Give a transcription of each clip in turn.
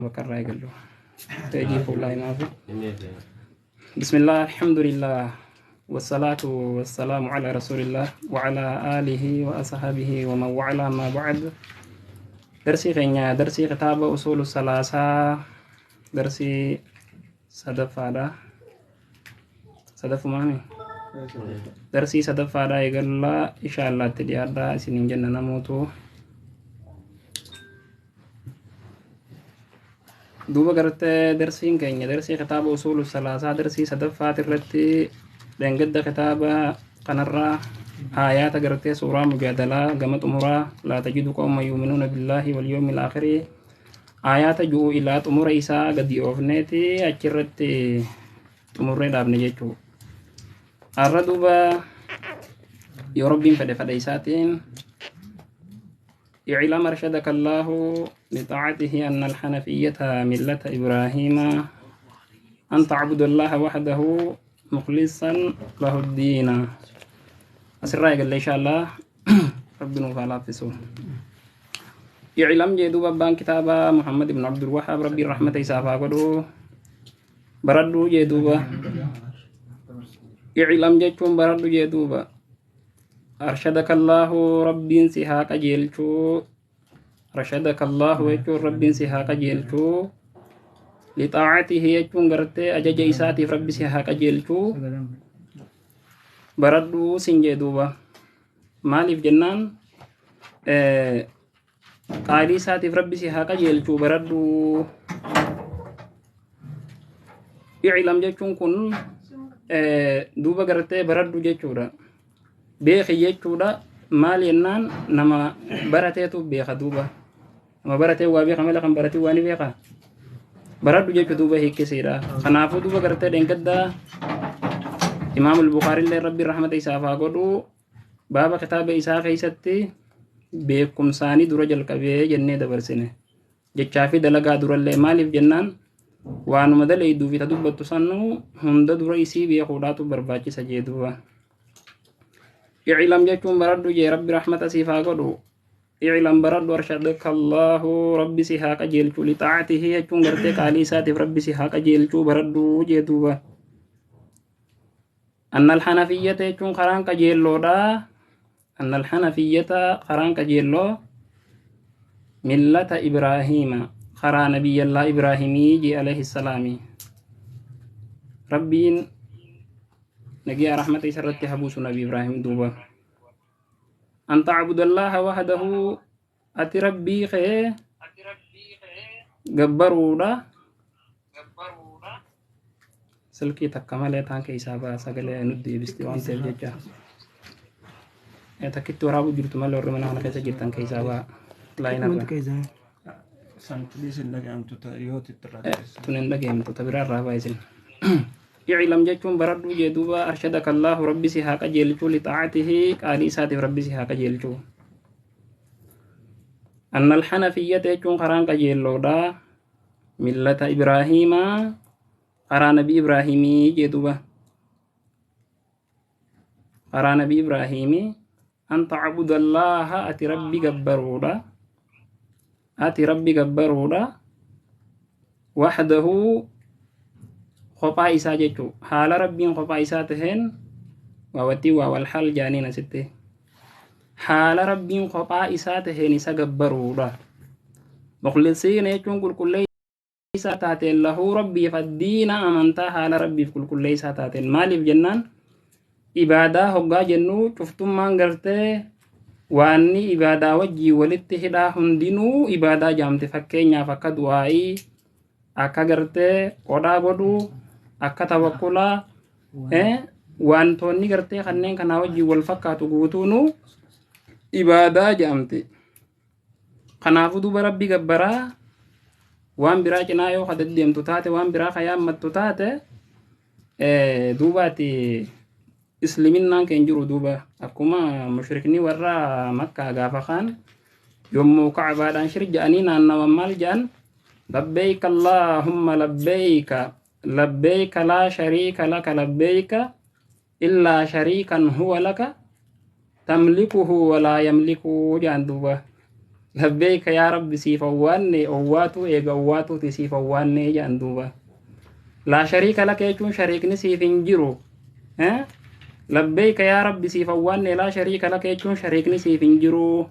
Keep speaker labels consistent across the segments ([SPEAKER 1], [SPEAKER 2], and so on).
[SPEAKER 1] Bakka irraa eegallu. Peejii fuulaa himaafi. Bismillah, alhamdulillah, wasalaatu wasalaamu ala rasulillah wa ala aalihi wa ashabihi wa man wa'ala ma ba'd. Darsii keenya darsii kitaaba usuulu salaasaa darsii sadaffaadha. Sadaffumaami? Darsii sadaffaadha eegallaa insha Allah itti dhiyaadhaa isiniin jenna namootu. Duuba gartee darsiin keenya darsii kitaaba usuulu salaasaa darsii sadaffaati irratti dheengadda kitaaba kanarraa aayaata gartee suuraa mujaadalaa gama xumuraa laa tajidu qawma yuuminuuna billaahi wal yawmil aakhiri aayaata ju'u ilaa xumura isaa gadi oofneeti achirratti xumurree dhaabne jechuu. Har'a duuba yoo rabbiin fedhe fedha isaatiin اعلم أرشدك الله لطاعته أن الحنفية ملة إبراهيم أن تعبد الله وحده مخلصا له الدين. أسرع قال إن شاء الله ربنا فعلا في سوء. اعلم جدو بابان كتابة محمد بن عبد الوهاب ربي رحمة إسافا قدو بردو جدوبا اعلم جدوم بردو جدوبا أرشدك الله ربي سهاك جيلتو رشدك الله ويجو ربي سهاك جيلتو لطاعته يجون غرتي أجج إساتي ربي سهاك جيلتو بردو سنجدوبا مالف جنان قالي ساتي ربي سهاك جيلتو بردو اعلم جيتون كن دوبا غرتي بردو جيتورا beeki jechuudha. Maal jennaan nama barateetu beeka duuba. Nama baratee waa beeka malee kan baratee waa ni beeka. Baradhu jechuu duuba hiikkisiidha. Kanaafuu duuba gartee dheengaddaa Imaamul Bukaarillee Rabbi rahmata isaaf haa godhu baaba kitaaba isaa keessatti beekumsaanii dura jalqabee jennee dabarsine. Jechaa fi dalagaa durallee maaliif jennaan waanuma dalayduu fi ta dubbattu sanuu hunda dura isii beekuudhaatu barbaachisa jee duuba. اعلم جتون بردو جي ربي رحمة سيفا قدو اعلم بردو أرشدك الله ربي سيهاك جيلتو لطاعته جتون غرتك علي ساتف ربي سيهاك جيلتو بردو جي دوبا أن الحنفية جتون قرانك جيلو دا أن الحنفية قرانك جيلو ملة إبراهيم قرا نبي الله إبراهيمي جي عليه السلام ربين نجي رحمة سرت حبوس نبي إبراهيم دوبا أن تعبد الله وحده أتي ربي خي جبرودا سلكي تكمل تانك إسابة سجل ندي بستوان تبجا تكت ورابو جرت مال ورمنا أنا كيسة جرتان كيسابة لا ينبغي تنندقيم تبرر رابا اعلم جتون بردو جدوبا أرشدك الله ربي سهاك جيلتو لطاعته قالي ساتف ربي سهاك جيلتو أن الحنفية جتون قرانك جيلو دا ملة إبراهيم قران نبي إبراهيمي جدوبا قران نبي إبراهيمي أن تعبد الله أتي ربي جبرودا أتي ربي جبرودا وحده kophaa isaa jechuu haala rabbiin kophaa isaa taheen waawattii waa wal haal jaaniin asitti haala rabbiin kophaa isaa taheen isa gabbaruudha. Mukhlisiina jechuun qulqulleessaa taateen lahuu rabbiif addiina amantaa haala rabbiif qulqulleessaa taateen maaliif jennaan ibaadaa hoggaa jennu cuftummaan gartee waanni ibaadaa wajjii walitti hidhaa hundinuu ibaadaa jaamte fakkeenyaaf akka du'aa'ii akka gartee qodhaa godhuu akka tawakkulaa wantoonni gartee kanneen kanaa wajjin wal fakkaatu guutuunu ibaadaa jedhamti. Kanaafuu duuba rabbi gabbaraa waan biraa cinaa yoo ka deddeemtu taate waan biraa ka yaammattu taate duubaati isliminnaan kan jiru duuba akkuma mushrikni warra makkaa gaafa kaan yommuu ka'abaadhaan shir jedhanii naannawan maal jedhan labbeeyka allaahumma labbeeyka لبيك لا شريك لك لبيك إلا شريكا هو لك تملكه ولا يملكه جان دوبا Labbeeyka yaa Rabbi, siif owwaanne, owwaatuu eega owwaatuuti siif owwaanne jedhan duuba. Laa shariika laka jechuun shariikni siif hin jiru. Labbeeyka yaa Rabbi, siif owwaanne, laa shariika laka jechuun shariikni siif hin jiru.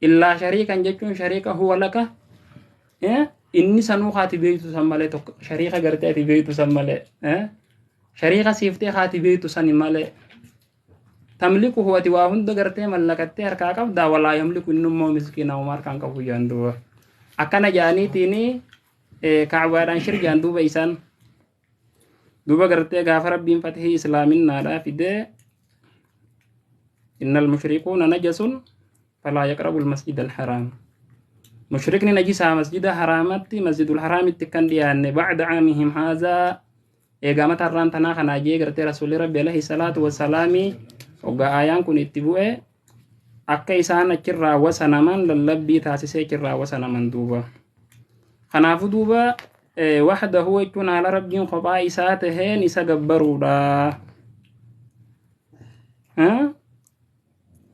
[SPEAKER 1] Illaa shariikan jechuun shariika huwa laka, inni sanuu haati beeytu san malee, tokko shariika gartee ati beeytu san malee, shariika siiftee haati beeytu sani malee. Tamlikuhu, ati waa hunda gartee mallakattee harkaa qabdaa, walaa yamliku, innummoo miskiina homaa harkaan qabu jedhan duuba. Akkana jedhaniitiin Kacbaadhaan shir jedhan duuba. Isaan duuba gartee gaafa Rabbiin fatihii islaaminaadhaa fidee, إن المشركون نجس فلا يقربوا المسجد الحرام, mushrikni najisaa, masjida haraamatti, masjidul haraamitti kan dhiyaanne, بعد عامهم هذا, eegaa mata irraan tanaa kanaa jee gartee Rasuulli Rabbi عليه الصلاة والسلام hoggaa aayaan kun itti bu'e akka isaan achirraa wasanaman lallabbii taasisee achirraa wasanaman duuba. Kanaafuu duuba وحده jechuun haala Rabbiin kophaa isaa taheen isa gabbaruudha.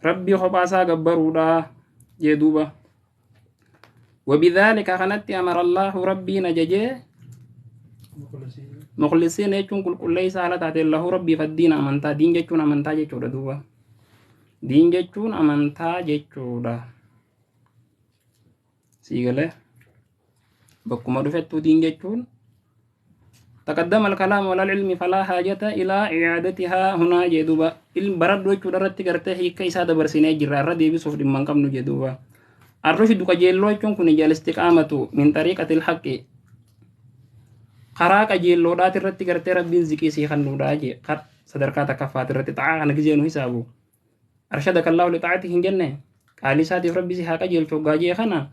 [SPEAKER 1] Rabbii kophaa isaa gabbaruudha jee duuba. وبذلك kanatti أمر الله, Rabbiin ajajee, مخلصين jechuun qulqulleessa haala taateen, له, Rabbiif, الدين, amantaa. Diin jechuun amantaa jechuudha duuba. Diin jechuun amantaa jechuudha. Sii galee? Bakkuma dhufettuu diin jechuun. تقدم الكلام على العلم فلا حاجة إلى إعادتها هنا jedhuuba. Ilm baradhu jechuudha irratti gartee hiika isaa dabarsinee jirra, irra deebisuuf dhimma hin qabnu jedhuuba. الرشد, qajeelloo jechuun kun, الاستقامة من طريقة الحق, karaa qajeelloodhaati irratti gartee Rabbiin ziqii sii kennuudha jee. Sadarkaa takkaffaati irratti xa'aa kana gizee nu hisaabu, أرشدك الله لطاعته hin jenne, qaalii isaatiif Rabbi si haa qajeelchu hoggaa jee. Kana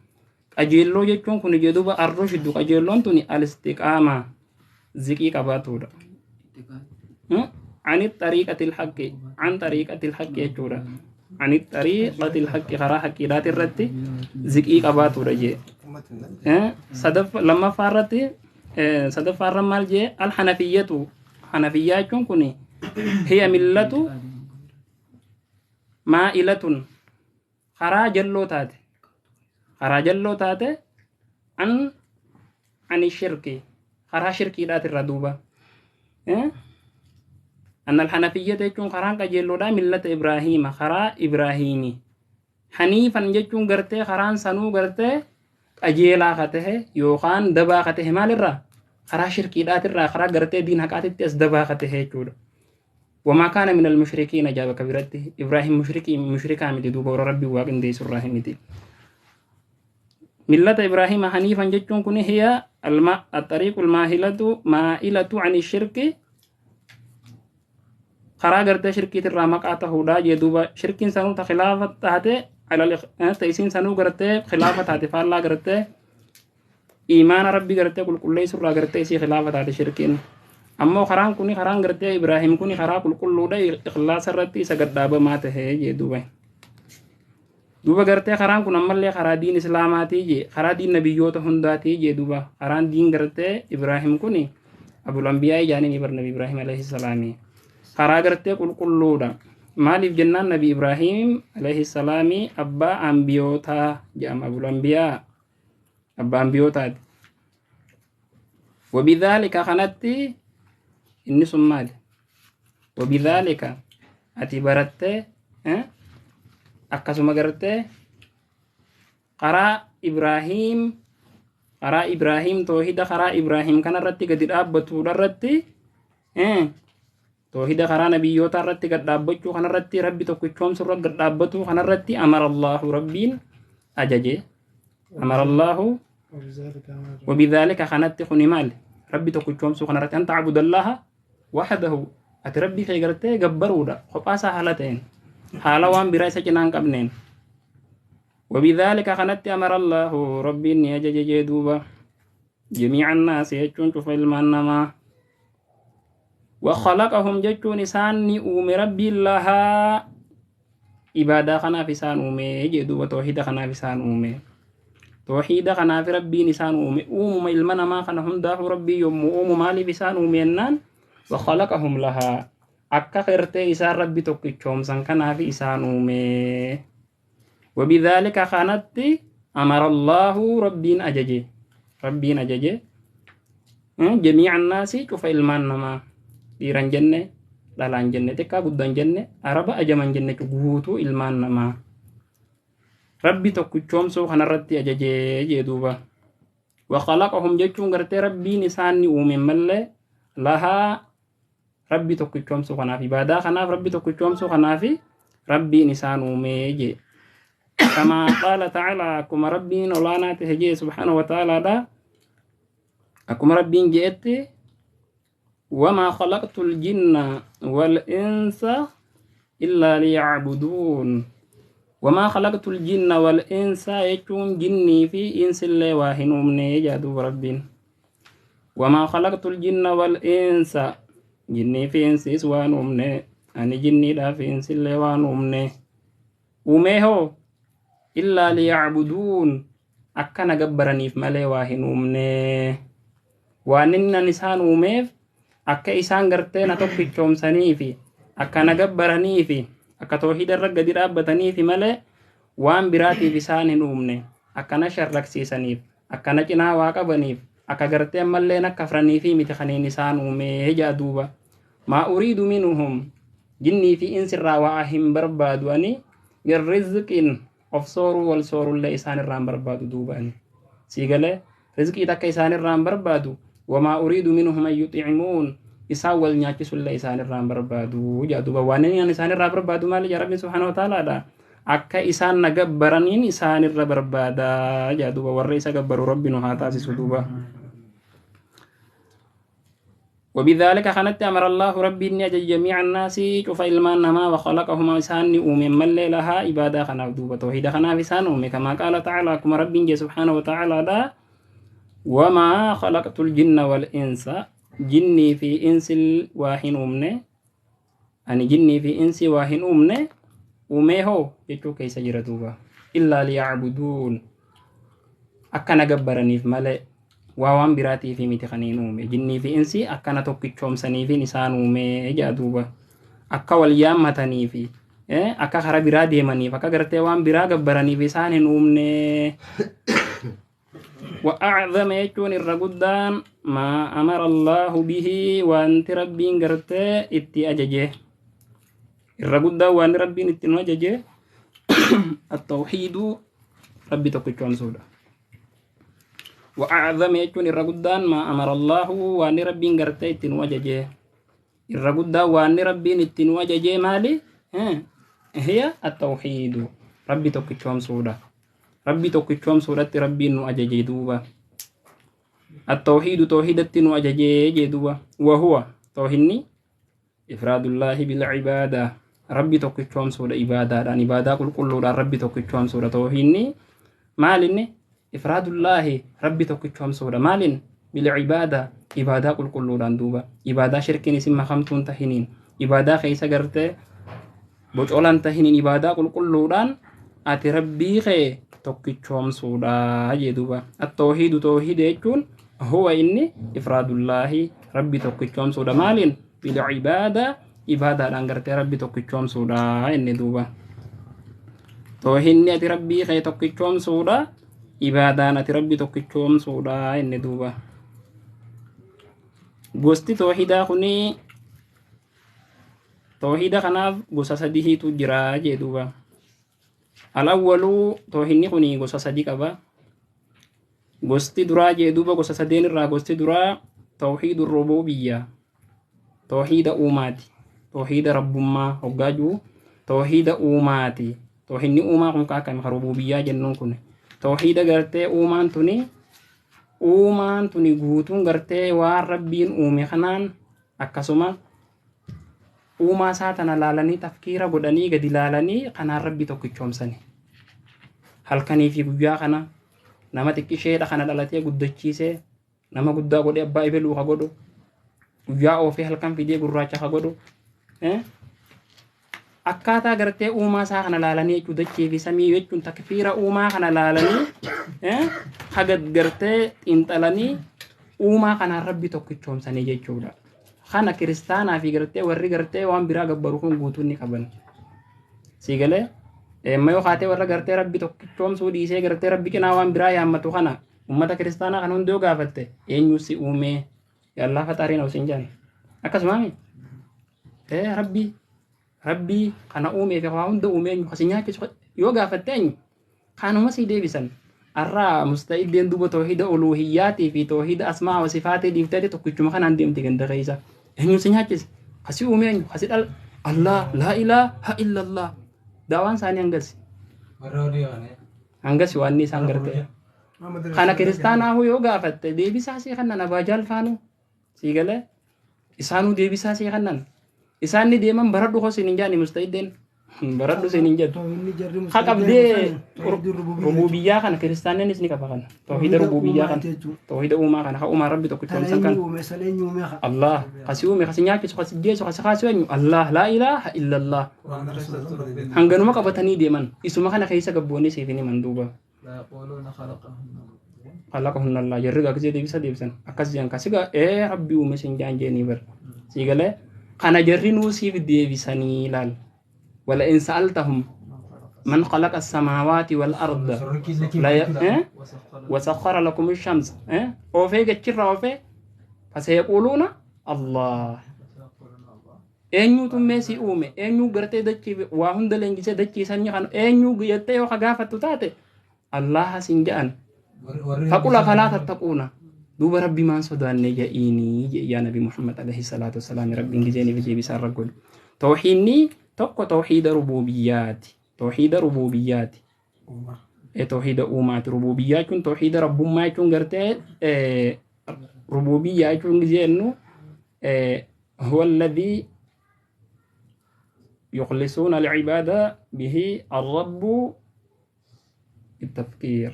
[SPEAKER 1] qajeelloo jechuun kun jedhuuba. الرشد, qajeelloon tuni, الاستقامة, ziqii qabaatuudha, عن الطريقة الحق, عن طريقة الحق jechuudha, عن الطريقة الحق, karaa haqqiidhaati irratti ziqii qabaatuudha jee. Lammaffaa irratti, sadaffaa irra maal jee? الحنيفية, hanafiyyaa jechuun kun, هي ملة مائلة, karaa jalloo taate, karaa jalloo taate, عن الشرك, karaa shirkiidhaati irra duuba. أن الحنيفية jechuun karaan qajeelloodha, ملة إبراهيم, karaa Ibraahiimi. حنيفا jechuun gartee karaan sanuu gartee qajeelaa ka tahe yookaan dabaa ka tahe. Maalirraa? Karaa shirkiidhaatirraa karaa gartee diin haqaatitti as dabaa ka tahe jechuudha. وما كان من المشركين jaaba kabiratti. Ibraahim mushrikii mushrikaa miti duuba, warra Rabbii waaqindeessurraa miti. ملة إبراهيم حنيفا jechuun kun هي الطريق المائلة مائلة عن الشرك, karaa gartee shirkiitirraa maqaa tahuudha jee duuba. Shirkiin sanuu ta khilaafa taate, ta isiin sanuu gartee khilaafa taate, faallaa gartee imaana Rabbii gartee qulqulleessurraa gartee isii khilaafa taate shirkiin. Ammoo karaan kuni, karaan gartee Ibraahim kuni, karaa qulqulluudha, ikhlaasa irratti isa gadhaabamaa tahee jee duuba. Duuba gartee karaan kun ammallee karaa diin islaamaatii jee, karaa diin nabiyyoota hundaatii jee duuba. Karaan diin gartee Ibraahim kuni, أبو الأنبياء jaaniin bar Nabi Ibraahim عليه السلام, karaa gartee qulqulluudha. Maaliif jennaan, Nabi Ibraahim عليه السلام abbaa ambiyootaa jedhama, أبو الأنبياء, abbaa ambiyootaati. وبذلك kanatti, inni sun maali? وبذلك, ati barattee akkasuma gartee karaa Ibraahim, karaa Ibraahim, toohida karaa Ibraahim kanarratti gadi dhaabbatuudha irratti, toohida karaa nabiyyoota irratti gad dhaabbachuu kanarratti, Rabbi tokkichoomsu irra gad dhaabbatuu kanarratti, أمر الله, Rabbiin ajaje, أمر الله. وبذلك kanatti kuni maali? Rabbi tokkichoomsuu kanarratti, أن تعبد الله وحده, ati Rabbii kee gartee gabbaruudha kophaasaa haala ta'een, haala waan biraa isa cinaa hin qabneen. وبذلك kanatti أمر الله, Rabbiin ni ajaje jee duuba, جميع الناس jechuun cufa ilmaan namaa. وخلقهم jechuun isaan ni uume Rabbiin, لها, ibaadaa kanaaf isaan uume jee duuba. Toohida kanaaf isaan uume, toohida kanaaf Rabbiin isaan uume. Uumuma ilma namaa kana hundaafuu Rabbiin yommuu uumu maaliif isaan uume jennaan, وخلقهم لها, akka gartee isaan Rabbi tokkichoomsan kanaaf isaan uume. وبذلك خانت أمر الله ربين أججي ربين أججي جميع الناس شوف إلمان نما dhiiran jenne dhalaan jenne xiqqaa guddaan jenne araba ajaman jenne guutuu ilmaan namaa rabbi tokkichoomsuu kanarratti ajajee jee duuba وخلقهم jechuun gartee rabbiin isaan ni uume mallee lahaa rabbi tokkichoomsuu kanaaf ibaadaa kanaaf rabbi tokkichoomsuu kanaaf rabbiin isaan uumee jee كما قال تعالى akkuma rabbiin olaanaa ta'e jee سبحانه وتعالى dha akkuma rabbiin je'etti وما خلقت الجن والإنس إلا ليعبدون وما خلقت الجن والإنس jechuun jinnii fi insillee waa hin uumne jaa duuba rabbiin وما خلقت الجن والإنس jinnii fi insis waan uumne ani jinniidhaa fi insillee waan uumne uumee hoo إلا ليعبدون akkana gabbaraniif malee waa hin uumne waan inni an isaan uumeef akka isaan gartee na tokkichoomsaniifi akka na gabbaraniifi akka toohida irra gadi dhaabbataniifi malee waan biraatiif isaan hin uumne akka na sharraksiisaniif akka na cinaa waa qabaniif akka gartee ammallee na kafraniifi miti kaniin isaan uumee jaa duuba ما أريد منهم jinnii fi insirraa waa hin barbaadu ani من رزق of sooruu wal soorullee isaan irraa hin barbaadu duuba ani sii galee rizqii takka isaan irraa hin barbaadu وما أريد منهم أن يطعمون isaan wal nyaachisullee isaan irraa hin barbaadu jaa duuba waan inni ani isaan irraa barbaadu maali jaa rabbiin سبحانه وتعالى dha akka isaan na gabbaraniin isaan irra barbaada jaa duuba warra isa gabbaru rabbi nu haa taasisu duuba وبذلك خنت أمر الله ربي إني أجج جميع الناس شوف إلمان نما وخلقهم إسان أومي من لها عبادة خنا دوبة توحيد خنا في أومي كما قال تعالى كما ربي سبحانه وتعالى دا وما خلقت الجن والإنس جني في إنس واحن أمني أني جني في إنس واحن أمني أمي هو يتو كيس جردوبة إلا ليعبدون أكنا جبرني في ملأ waan biraatii fi miti kaniin uume jinnii fi insi akkana tokkichoomsanii fi isaan uume jaa duuba akka wal yaammatanii fi akka kara biraa deemaniif akka gartee waan biraa gabbaraniif isaan hin uumne وأعظم jechuun irra guddaan ما أمر الله به wanti rabbiin gartee itti ajaje irra guddaan waan rabbiin itti nu ajaje التوحيد rabbi tokkichoomsuudha وأعظم jechuun irra guddaan ما أمر الله waan rabbiin gartee itti nu ajaje irra guddaan waan rabbiin itti nu ajaje maali هي التوحيد rabbi tokkichoomsuudha rabbi tokkichoomsuudhatti rabbiin nu ajaje duuba التوحيد توحيدatti nu ajaje jee duuba وهو توحيدni إفراد الله بالعبادة rabbi tokkichoomsuudha ibaadaadhaan ibaadaa qulqulluudhaan rabbi tokkichoomsuudha tawhiidni maalinni إفراد الله rabbi tokkichoomsuudha maalin بالعبادة ibaadaa qulqulluudhaan duuba ibaadaa shirkiin isin makamtuun tahiniin ibaadaa keessa gartee bocolan tahiniin ibaadaa qulqulluudhaan ati rabbii kee tokkichoomsuudha jee duuba التوحيد tawhiida jechuun هو inni إفراد الله rabbi tokkichoomsuudha maaliin بالعبادة ibaadaadhaan gartee rabbi tokkichoomsuudha inni duuba tawhiidni ati rabbii kee tokkichoomsuudha ibaadaan ati rabbi tokkichoomsuudha inni duuba gosti tawhiidaa kuni tawhiida kanaaf gosa sadiitu jira jee duuba الأول tawhiidni kuni gosa sadii qaba gosti duraa jee duuba gosa sadeen irraa gosti duraa توحيد الربوبية tawhiida uumaati tawhiida rabbummaa hoggaa jiru tawhiida uumaati tawhiidni uumaa kun akkami ka rububiyyaa jennuun kun tawhiida gartee uumaan tuni guutuun gartee waan rabbiin uume kanaan akkasuma uumaa isaa tana laalanii tafkiira godhanii gadi laalanii kanaan rabbi tokkichoomsani halkanii fi guyyaa kana nama xiqqisheedha kana dhalatee guddachiisee nama guddaa godhee abbaa ibeluu ka godhu guyyaa oofee halkan fidee gurraacha ka godhu akkaataa gartee uumaa isaa kana laalanii jechuu dachee fi samii jechuun takfiira uumaa kana laalanii haga gartee xiinxalanii uumaa kanaan rabbi tokkichoomsanii jechuudha. Kana kiristaanaa fi gartee warri gartee waan biraa gabbaru kun guutuun ni qaban. Sii galee Amma yoo kaatee warra gartee rabbi tokkichoomsuu dhiisee gartee rabbi cinaa waan biraa yaammatu kana ummata kiristaanaa kana hundi yoo gaafatte eenyu si uumee yallaa faxaarii na usin jaan akkasumaami rabbi rabbii kana uumee fi waa hunda uumee eenyu kasi nyaachisu yoo gaafatte eenyu kanuma si deebisan arraa musta'iddeen duuba toohida uluuhiyyaatii fi toohida asmaa wa sifaatii dhiifteeti tokkichuma kanaan deemti ganda keessa eenyu si nyaachise kasi uumee eenyu kasi dhal Allah laa ilaaha illallah daawaan isaanii hangasi hangasi waan isaan gartee kana kiristaanaa yoo gaafatte deebisaa sii kannan abaajaal faanu sii galee isaanuu deebisaa sii kannan isaan ni deeman baradhu koo siin hin jaani musta'iddeen baradhu siin hin jedhu ha qabdee rububiyyaa kana kiristaannis ni qaba kana tawhiida rububiyyaa kana tawhiida uumaa kana ha uumaa rabbi tokkichoomsan kana Allah kasi uume kasi nyaachisu kasi jeesu kasi kaasu eenyu Allah laa ilaaha illallah hanganuma qabatanii deeman isuma kana keessa gabboonni siif hin himan duuba خلقهن الله jarri gaa deebisa deebisan akkas jedhan kasi gaa ee rabbi uume sin jaan jeenii bar sii galee kana jarri nuu siif deebisanii laal ولئن سألتهم من خلق السماوات والأرض لا ي... إيه؟ وسخر لكم الشمس إيه؟ أوفي جتشر أوفي فسيقولون الله eenyutu meesii uume eenyu gartee dachii waa hunda leenjisee dachii sanyii kan eenyu jettee yoo gaafattu taate allaha sin jedhan faqul afalaa tattaquuna duuba rabbi maan sodaanne ja'iinii jedhe yaa nabi muhammad alayhi salaatu wasalaam rabbiin gizeeniif deebisaa irra godhu tawxiinni tokko tawxiida rububiyyaati tawxiida rububiyyaati tawxiida uumaati rububiyyaa jechuun tawxiida rabbummaa jechuun gartee rububiyyaa jechuun gizeennu هو الذي يخلصون العبادة به الرب بالتفكير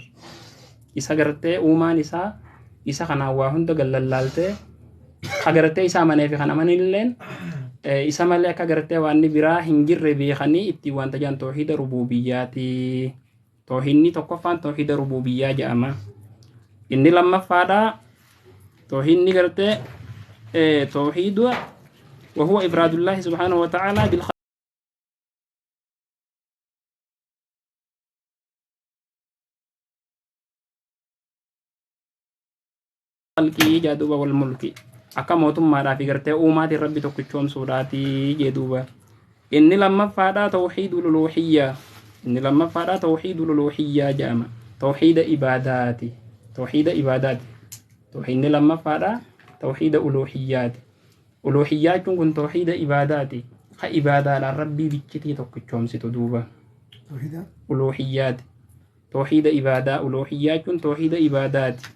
[SPEAKER 1] isa gartee uumaan isaa isa kanaan waa hunda gallallaaltee ka gartee isa amanee fi kan amanilleen isa malee akka gartee waan biraa hin jirre beekanii ittiin wanta jedhan tawxiida rububiyyaati. Tawxiidni tokkoffaan tawxiida rububiyyaa jedhama. Inni lammaffaadha tawxiidni gartee tawxiidu وهو إفراد الله سبحانه وتعالى بالخلق جادوبا والملك akka mootummaadhaa fi gartee uumaatiin rabbi tokkichoomsuudhaati jee duuba inni lammaffaadhaa tawxiidu luluuxiyyaa inni lammaffaadhaa tawxiidu luluuxiyyaa jedhama tawxiida ibaadaati tawxiida ibaadaati tawxiidni lammaffaadhaa tawxiida uluuxiyyaati uluuxiyyaa jechuun kun tawxiida ibaadaati ka ibaadaadhaan rabbii bichitii tokkichoomsitu duuba uluuxiyyaati tawxiida ibaadaa uluuxiyyaa jechuun tawxiida ibaadaati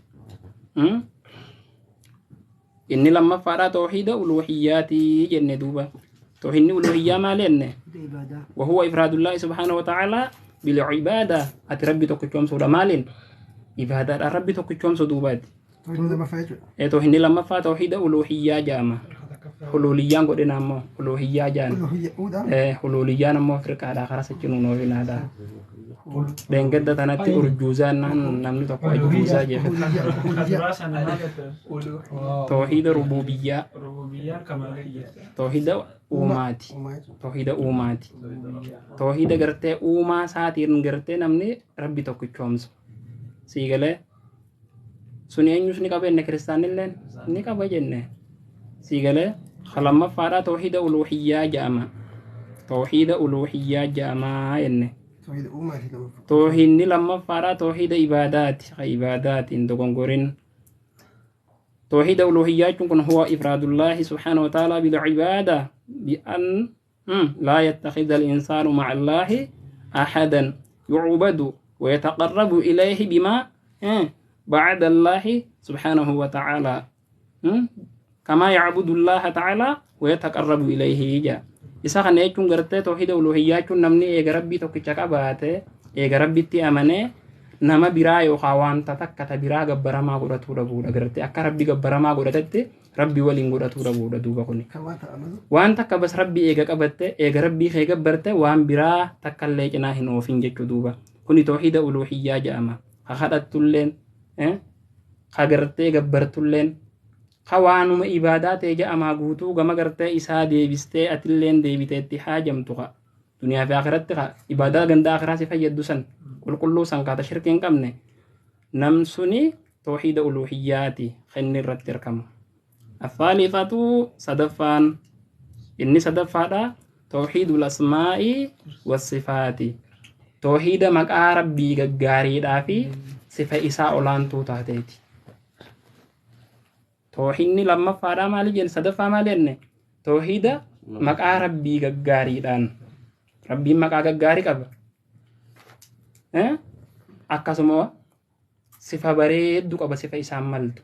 [SPEAKER 1] inni lammaffaadhaa tawxiida uluuxiyyaati jenne duuba tawxiidni uluuxiyyaa maal jenne وهو إفراد الله سبحانه وتعالى بالعبادة أتي ربي tokkichoomsuudha maaliin ibaadaadhaan rabbi tokkichoomsu duubaati tawxiidni lammaffaa tawxiida uluuxiyyaa jedhama huluuliyyaan godhina ammoo uluuxiyyaa jedhan huluuliyyaan ammoo afrikaadhaa karaa sachinuun oofinaadha dheengadda tanatti urjuuzaan namni tokko ajjuuzaa jedhe tawxiida rububiyyaa tawxiida uumaati tawxiida uumaati tawxiida gartee uumaa isaatiin gartee namni rabbi tokkichoomsu sii galee sun eenyus ni qaba jenne kiristaanilleen ni qaba jenne sii galee lammaffaadhaa tawxiida uluuxiyyaa jedhama tawxiida uluuxiyyaa jedhamaa jenne tawxiidni lammaffaadhaa tawxiida ibaadaati ka ibaadaati hin dogongorin توحيد ألوهية كن هو إفراد الله سبحانه وتعالى بالعبادة بأن لا يتخذ الإنسان مع الله أحدا يعبد ويتقرب إليه بما بعد الله سبحانه وتعالى كما يعبد الله تعالى ويتقرب إليه جاء isa kana jechuun gartee tawxiida uluhiyyaa jechuun namni eega rabbii tokkicha qabaate eega rabbitti amanee nama biraa yookaan wanta takka ta biraa gabbaramaa godhatuu dhabuudha gartee akka rabbi gabbaramaa godhatetti rabbi waliin godhatuu dhabuudha duuba kuni. Waan takka bas rabbi eega qabatte eega rabbii kee gabbarte waan biraa takka illee cinaa hin oofin jechuu duuba kuni tawxiida uluhiyyaa jedhama ka kadhattulleen ka gartee gabbartulleen ka waanuma ibaadaa ta'e jedhamaa guutuu gama gartee isaa deebistee atilleen deebiteetti haajamtu ka Duniyaa fi akhiratti ibaadaa ganda akhiraa si fayyaddu san qulqulluu san kaata shirkii hin qabne nam suni tawxiida uluhiyyaati kenni irratti argamu. Athaalitatu sadaffaan inni sadaffaadha tawxiidul asmaa'i wassifaati. Tawxiida maqaa rabbii gaggaariidhaa fi sifa isaa olaantuu taateeti. Tawxiidni lammaffaadha maali jenne sadaffaa maali jenne tawxiida maqaa rabbii gaggaariidhaan rabbiin maqaa gaggaarii qaba. Akkasuma sifa bareeddu qaba sifa isaan maltu.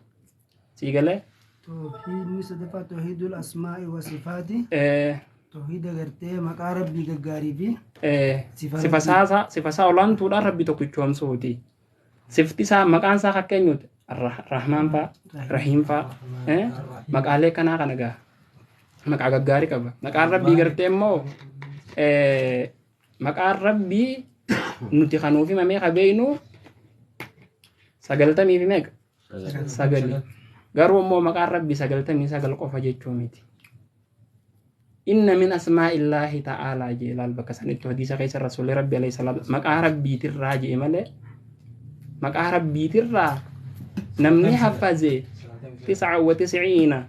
[SPEAKER 1] Sii galee?
[SPEAKER 2] Tawxiidni sadaffaa tawxiidul asmaa'i wa sifaati. Tawxiida gartee maqaa rabbii gaggaarii fi
[SPEAKER 1] sifa isaa sifa isaa olaantuudhaan rabbi tokkichoomsuuti. Sifti isaa maqaan isaa akka eenyuuti? Rahmaan fa'a, Rahiim fa'a, maqaalee kanaa kana gaa maqaa gaggaarii qaba. Maqaan rabbii gartee immoo maqaan rabbii nuti kanuuf himamee qabeeynu 99 fi meeqa? 9. Garuu immoo maqaan rabbii 99 qofa jechuu miti. Inna min asmaa'illaahi ta'aalaa jee ilaal bakka sanitti hadiisa keessa rasuulli rabbi alayhi salaatu maqaa rabbiitirraa jee malee maqaa rabbiitirraa namni haffaze 99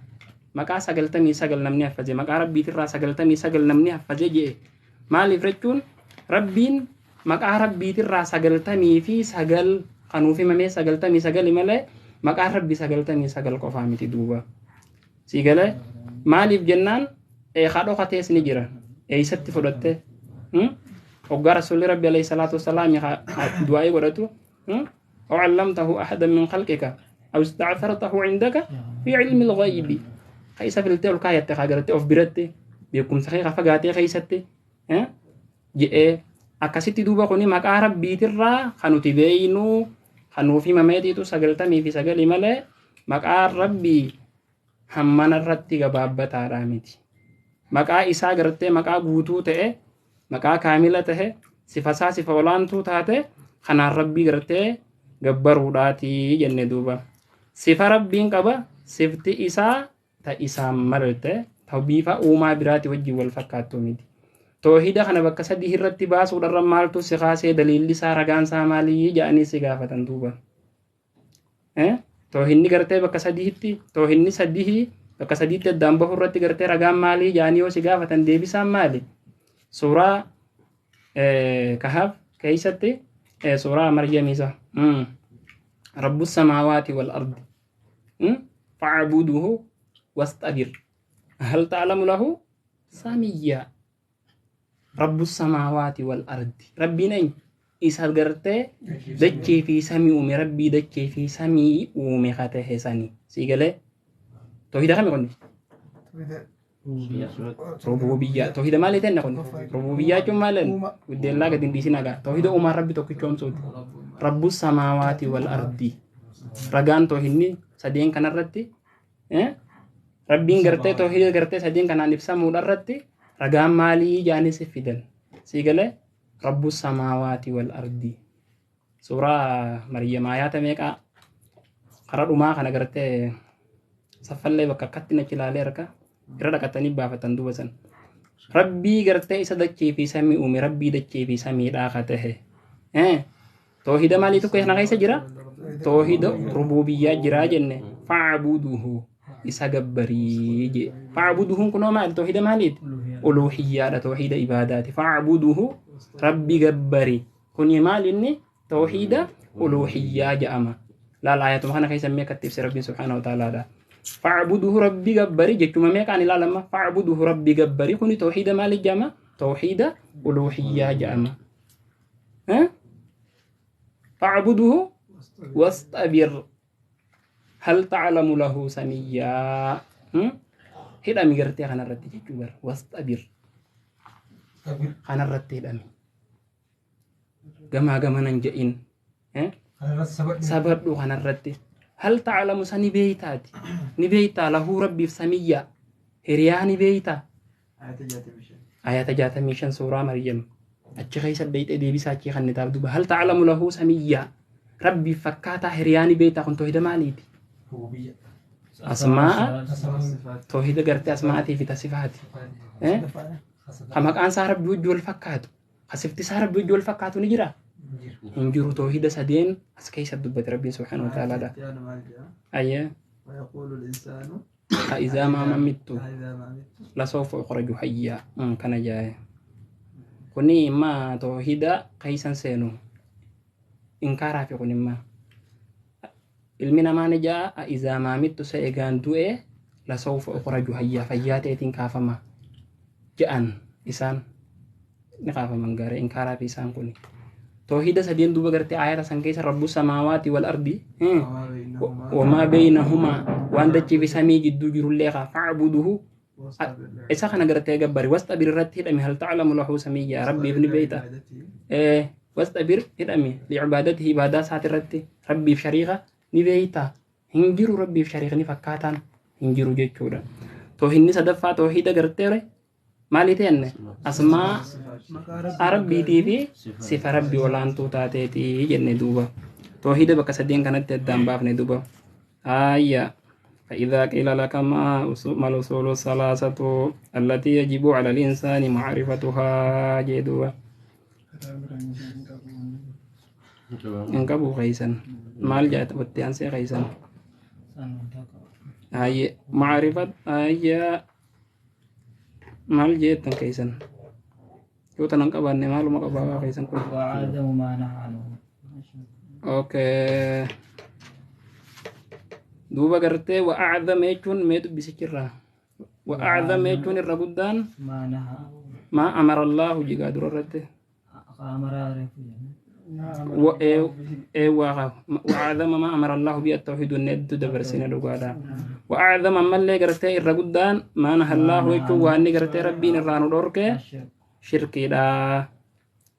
[SPEAKER 1] maqaa 99 namni haffaze maqaa rabbiitirraa 99 namni haffaze jee maaliif jechuun rabbiin maqaa rabbiitirraa 99 kanuuf himamee 99 malee maqaan rabbii 99 qofaa miti duuba. Sii galee maaliif jennaan haa dhokatees ni jira eeysatti fudhatte hoggaa rasuulli rabbi alayhi salaatu wasalaam du'aa'ii godhatu أو علمته أحدا من خلقك أو استعثرته عندك في علم الغيب خيسة في التي الكاية تخاجرت أو برت بيكون سخيخة فقاتي خيستي جئ akkasitti duuba kuni maqaa rabbiitirraa kan nuti beeynu kan nuuf himameetiitu 99 malee maqaan rabbii hammana irratti gabaabbataadha miti. Maqaa isaa gartee maqaa guutuu ta'e maqaa kaamila ta'e sifa isaa sifa olaantuu taate kanaan rabbii gartee gabbaruudhaatii jenne duuba. Sifa rabbiin qaba sifti isaa ta isaan malte ta bifa uumaa biraati wajjin wal fakkaattu miti. Tawxiida kana bakka sadii irratti baasuudhaan maaltu si kaasee daliilli isaa ragaan isaa maalii jedhanii si gaafatan duuba. Tawxiidni gartee bakka sadiitti tawxiidni sadii bakka sadiitti addaan bahu irratti gartee ragaan maalii jedhanii yoo si gaafatan deebisaan maali? Suuraa Kahaf keessatti suuraa Maryam isa Rabbu samaawaati wal ardi fa'buduhu wastabir hal ta'lamu lahu samiyyaa Rabbu samaawaati wal ardi rabbiin eenyu isa gartee dachee fi samii uume rabbii dachee fi samii uume haa ta'e sanii sii galee tawxiida kami kun rububiyyaa tawxiida maalii ta'e kun rububiyyaa jechuun maal guddeellaa gadi hin dhiisin hagaa tawxiida uumaan rabbi tokkichoomsuuti rabbu samaawaati wal ardi ragaan tawxiidni sadeen kanarratti rabbiin gartee tawxiida gartee sadeen kanaan ibsamuudha irratti ragaan maalii jedhanii si fidan sii galee rabbu samaawaati wal ardi suuraa Maryam ayaata meeqaa karaa dhumaa kana gartee saffallee bakka akkatti nachi ilaalee harka irra dhaqatanii baafatan duuba san rabbii gartee isa dachee fi samii uume rabbii dachee fi samiidhaa ka ta'e tawxiida maalii tokko kana keessa jira tawxiida rububiyyaa jiraa jenne fa'buduhu isa gabbarii jee fa'buduhuun kunoo maali tawxiida maaliiti uluhiyyaadha tawxiida ibaadaati fa'buduhu rabbi gabbari kuni maal inni tawxiida uluhiyyaa jedhama laal ayatuma kana keessa meeqatti ibse rabbiin subhaanahu wa ta'aalaadha fa'buduhu rabbi gabbari jechuma meeqaan ilaalama fa'buduhu rabbi gabbari kuni tawxiida maali jedhama tawxiida uluhiyyaa jedhama fa'buduhu wastabir hal ta'lamu lahu samiyyaa hidhami gartee kanarratti jechuu bara wastabir kanarratti hidhami gamaa gamanan je'in sabadhu kanarratti hal ta'lamu sani beeytaati ni beeytaa lahu rabbiif samiyyaa hiriyaa ni beeytaa ayata 65 suuraa Maryam achi keessa beeytee deebisaa achi kannitaaf duuba hal ta'lamu lahu samiyyaa rabbiif fakkaataa hiriyaa ni beeytaa kun tawxiida maaliiti asmaa'a tawxiida gartee asmaa'atii fi tasifaati Ka maqaan isaa rabbi wajji wal fakkaatu, ka sifti isaa rabbi wajji wal fakkaatu ni jira? Hin jiru. Toohida sadeen as keessa dubbate rabbiin subhaanahu wa ta'aalaadha. Ayyee.
[SPEAKER 2] ويقول الإنسان
[SPEAKER 1] أإذا ما مت
[SPEAKER 2] إذا ما مت
[SPEAKER 1] لسوف أخرج حيا. Kana jaaye kuni imma toohida keeysan seenu inkaaraa fi kun imma ilmi namaa ni jaa أإذا ما مت sa egaan du'e لسوف أخرج حيا fayyaa ta'eetiin kaafama je'an. Isaan ni kaafaman gaare inkaaraa fi isaan kuni toohida sadeen duuba gartee ayata san keessa رب السماوات والأرض
[SPEAKER 2] وما بينهما
[SPEAKER 1] وما بينهما waan dachii fi samii jidduu jirullee kaa فاعبده
[SPEAKER 2] واصطبر
[SPEAKER 1] isa kana gartee gabbari. واصطبر irratti hidhame. هل تعلم له سميا rabbiif ni beeyta?
[SPEAKER 2] لعبادته.
[SPEAKER 1] واصطبر hidhame لعبادته ibaadaa isaati irratti rabbiif shariika ni beeyta? Hin jiru. Rabbiif shariikni fakkaataan hin jiru jechuudha. Toohinni sadaffaa toohida gartee maali ta'enne asmaa
[SPEAKER 2] maqaa
[SPEAKER 1] rabbiitii fi sifa rabbii olaantuu taateetii jenne. Duuba toohida bakka sadeen kanatti addaan baafne. Duuba ayya فإذا قيل لك ما الأصول الثلاثة التي يجب على الإنسان معرفتها جدوى إن قبو خيسا مال جات واتيانسي خيسا هاي معرفة هاي maal jettan keessan yoo tanan qabaanne maaluma qabaa keessan kun?
[SPEAKER 3] وعدم ما نهى عنه.
[SPEAKER 1] Okay, duuba gartee وأعظم jechuun mee dubbisichirraa وأعظم jechuun irra guddaan
[SPEAKER 3] ما نهى
[SPEAKER 1] ما أمر الله jigaa dura irratti
[SPEAKER 3] أمر عارف.
[SPEAKER 1] وأعظم ما أمر الله به التوحيد الند دبرسين dhugaadha. وأعظم ammallee gartee irra guddaan ما نهى الله jechuun waan inni gartee rabbiin irraa nu dhorke
[SPEAKER 3] الشرك.
[SPEAKER 1] Shirkiidha.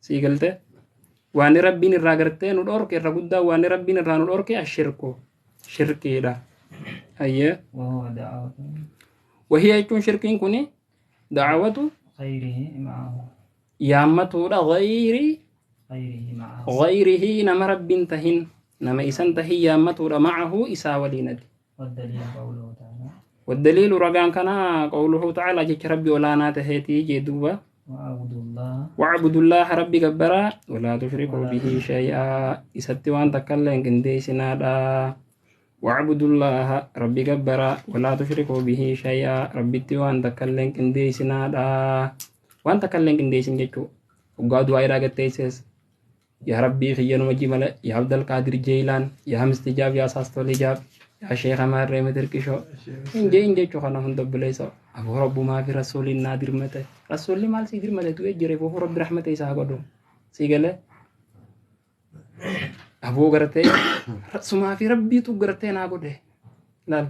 [SPEAKER 1] Sii galte? Waan rabbiin irraa gartee nu dhorke irra guddaa waan rabbiin irraa nu dhorke الشرك shirkiidha. Ayyee.
[SPEAKER 3] وهو دعوة
[SPEAKER 1] وهي jechuun shirkiin kuni دعوة
[SPEAKER 3] غيره معه.
[SPEAKER 1] Yaammatuudha غير
[SPEAKER 3] غيره معه.
[SPEAKER 1] غيره nama rabbiin tahin nama isan tahin yaammatuudha معه isaa waliinati.
[SPEAKER 3] والدليل قوله تعالى.
[SPEAKER 1] والدليل رقان كان قوله تعالى جيش ربي ولا تهيتي جدوبا.
[SPEAKER 3] واعبدوا الله.
[SPEAKER 1] واعبدوا الله ربي جبرا ولا تشركوا به شيئا إسatti waan takka illee hin qindeessinaadha. واعبدوا الله ربي جبرا ولا تشركوا به شيئا rabbitti waan takka illee hin qindeessinaadha. Waan takka illee hin qindeessin jechuu hoggaa du'aa irraa gatteesses yaa rabbii kiyya numa jimala yaa Abdalqaadir Jeelaan yaa Mistijaab yaa Saastolijaab yaa Sheekh Amaarree Mitirqishoo hin jeen jechuu. Kana hunda obboleessa aboo rabbumaa fi rasuuliin naa dirmate. Rasuulli maal sii dirmate? Du'ee jire. Bofu rabbi rahmata isaa godhu. Sii galee aboo gartee sumaa fi rabbiitu gartee naa godhe laal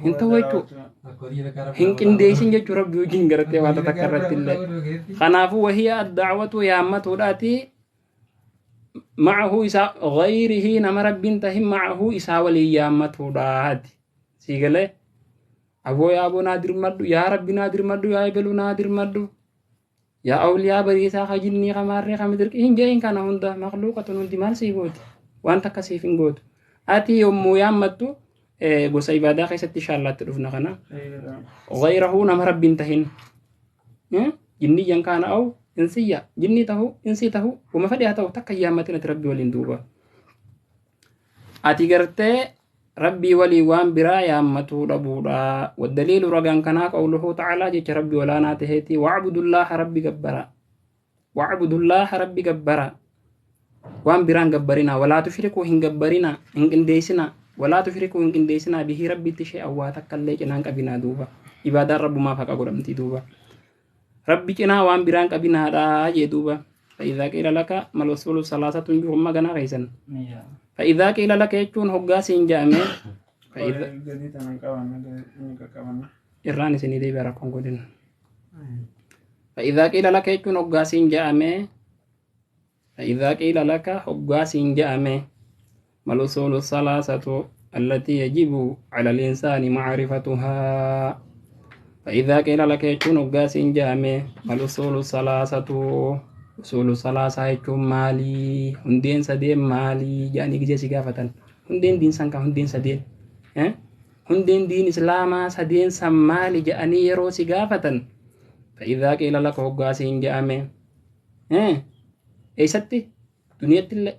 [SPEAKER 1] hin ta'u jechuu hin qindeessin jechuu rabbi wajjin gartee wanta takka irratti illee. Kanaafuu وهي الدعوة yaammatuudhaati معه isa غيره nama rabbiin tahin معه isaa waliin yaammatuudhaati. Sii galee? Aboo yaa aboo naa dirmadhu, yaa rabbi naa dirmadhu, yaa ebelu naa dirmadhu, yaa awliyaa bariisaa ka jinnii ka maarree ka midirqi hin je'in. Kana hunda makluuqatun hundi maal sii gooti? Waan takka siif hin gootu. Ati yommuu yaammattu gosa ibaadaa keessatti inshaallaatti dhufna. Kana غيره nama rabbiin tahin jinniyyan kaana aw insiyya jinnii tahu insii tahu wama fedhe haa ta'u takka yaammatin ati rabbii waliin. Duuba ati gartee rabbii walii waan biraa yaammatuu dhabuudha. والدليل ragaan kanaa قوله تعالى jecha rabbii olaanaa taheeti واعبدوا الله rabbi gabbara واعبدوا الله rabbi gabbara waan biraan gabbarina ولا تشركوا hin gabbarina hin qindeessina ولا تشركوا hin qindeessina به rabbitti شيئا waa takka illee cinaan qabinaa. Duuba ibaadaan rabbumaaf haqa godhamti. Duuba rabbi cinaa waan biraan qabinaadha jee. Duuba فإذا قيل لك ما الأصول الثلاثة جرم غنا خيسن. فإذا قيل لك jechuun hoggaa siin jedhame فإذا
[SPEAKER 4] Gadi tanan qabanna ni qaqqabanna.
[SPEAKER 1] Irraan isinii deebi'a rakkoon godhin. فإذا قيل لك jechuun hoggaa siin jedhame فإذا قيل لك hoggaa siin jedhame ما الأصول الثلاثة التي يجب على الإنسان معرفتها فإذا قيل لك jechuun hoggaa siin jedhame ما الأصول الثلاثة أصول الثلاثة jechuun maalii, hundeen sadeen maalii jedhanii gizee si gaafatan, hundeen diin san ka hundeen sadeen hundeen diin islaamaa sadeen san maali jedhanii yeroo si gaafatan. فإذا قيل لك هقاسين جامع إيستي دنيا اللي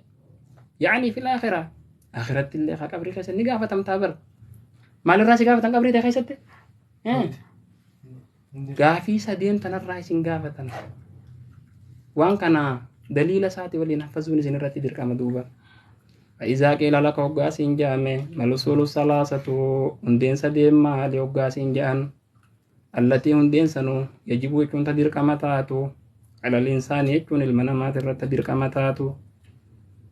[SPEAKER 1] يعني في الآخرة آخرة اللي قبري خيس نقافة تمتابر مال الراس قافة قبري ده خيستي قافي سدين تنرى قافة وان كان دليل ساتي ولي نحفظون سنرتي درك مدوبة فإذا قيل لك هقاسين جامع مالوصول الثلاثة هندين سدين مالي هقاسين جان التي هندين سنو يجب يكون تدرك متاتو على الإنسان يكون المنامات تدرك متاتو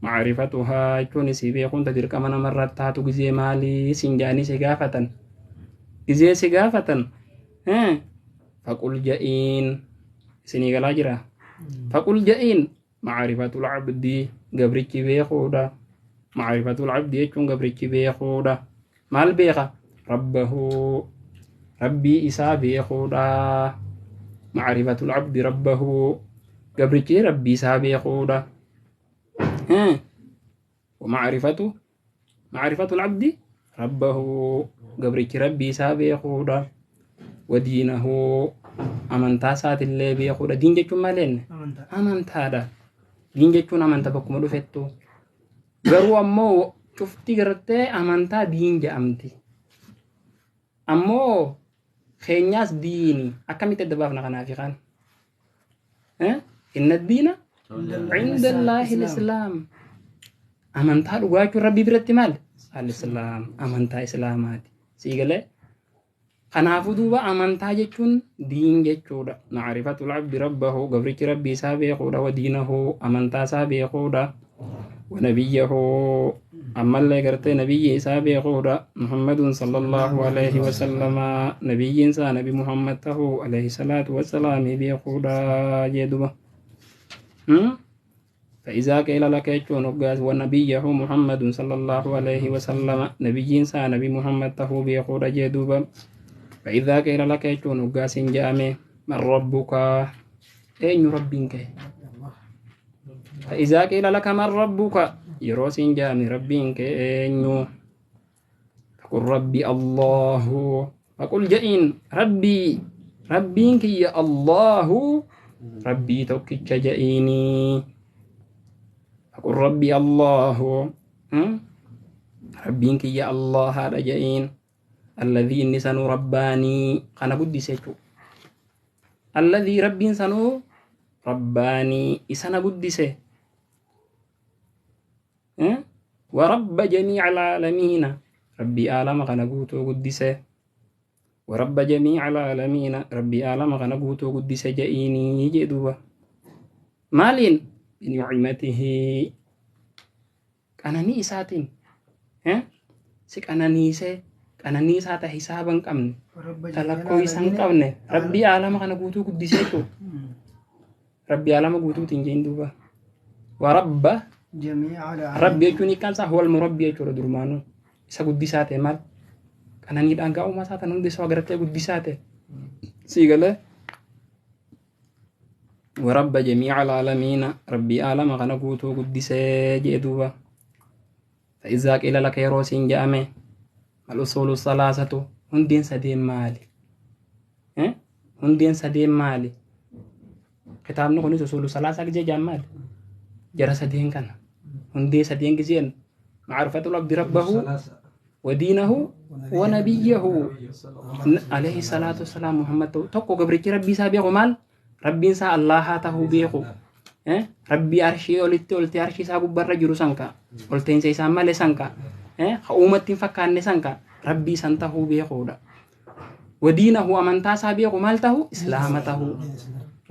[SPEAKER 1] معرفتها يكون سيبيكون تدرك من مرات تاتو جزي مالي سنجاني سقافة جزي سقافة فقل جئين سنيغ الأجرة فقل جئين معرفة العبد قبرك بيخودا معرفة العبد يكون قبرك بيخودا مال بيخا ربه ربي إسا بيخودا معرفة العبد ربه قبرك ربي إسا بيخودا ومعرفته معرفة العبد ربه قبرك ربي إسا بيخودا ودينه أمنتا سات اللي بيخودا دين جتشون مالين أمنتا دا دين جتشون أمنتا بكم دفتو garuu ammoo cufti gartee amantaa diin jedhamti. Ammoo keenyaas diini akkamitti adda baafna kanaafi kaan? Inna diina inda Allaahi al-Islaam. Amantaa dhugaa jechuun Rabbii biratti maal? Al-Islaam. Amantaa Islaamaati. Sii galee? Kanaafuu duuba amantaa jechuun diin jechuudha. Macrifatul abdi rabbahu gabrichi rabbii isaa beekuudha wa diinahu amantaa isaa beekuudha. ونبيه أما اللي قرأت نبي إسابي قولا محمد صلى الله عليه وسلم نبي إنسان نبي محمد تهو عليه الصلاة والسلام بيقولا جدوبة فإذا قيل لك يجون ونبيه محمد صلى الله عليه وسلم نبي إنسان نبي محمد تهو بيقولا جدوبة فإذا قيل لك يجون جامع من ربك أين ربك فإذا قيل لك من ربك يروسين جامي ربك أنيو فقل ربي الله فقل جئين ربي ربك يا الله ربي توكك جئيني فقل ربي الله ربك يا الله هذا جئين الذي نسن رباني أنا بدي سيتو الذي ربي سنو رباني إسنا قدسه ورب جميع العالمين ربي آلم غنقوتو قدسه ورب جميع العالمين ربي آلم غنقوتو قدسه جئيني جئدوه مالين بنعمته أناني إساتين سك أناني سي أناني ساتا حسابا كمن تلقوا إسان كمن ربي آلم غنقوتو قدسه ربي عالم قوتو تنجين دوبا ورب
[SPEAKER 2] جميع العالمين
[SPEAKER 1] ربي يكوني كان هو المربي يجور درمانو إسا قد ساته مال كان نيد أنقا وما ساته نندي سوا غرتي قد ساته سيغلا ورب جميع العالمين ربي عالم غنا قوتو قد ساجي دوبا فإذا قيل لك يروسين جامع الأصول الثلاثة هندين سدين مالي هندين سدين مالي kitaabni kunis usulu salaasaa gisee jaammaal jara sadeen kana hundee sadeen giseen macrifatul abdi rabbahu wa diinahu wa nabiyyahu alayhi salaatu wassalaam Muhammad ta'u tokko gabrichi rabbii isaa beeku maal rabbiin isaa Allahaa tahuu beeku rabbii arshii olitti oltee arshii isaa gubbarra jiru sanka olteensa isaa malee sanka ka uumatti hin fakkaanne sanka rabbii san tahuu beekuudha wa diinahu amantaa isaa beeku maal tahu islaama tahuu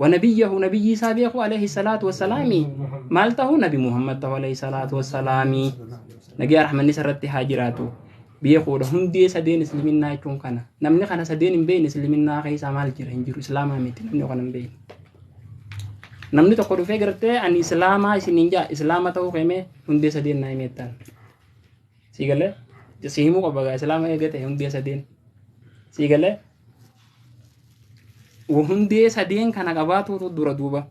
[SPEAKER 1] ونبيه نبي سابق عليه الصلاة والسلام مالته نبي محمد عليه الصلاة والسلام نجي رحمة نسرت هاجراته بيقول هندي سدين اسلمنا يكون كنا نمني كنا سدين بين اسلمنا خيس مال جرهن جرو إسلام ميت نمني كنا بين نمني تقول في قرته أن إسلام سنينجا إسلام تو قيمة هندي سدين نايمتان سيقله جسيمو قبعة إسلام يجته هندي سدين سيقله وهندي سدين كان قباتو تدور دوبا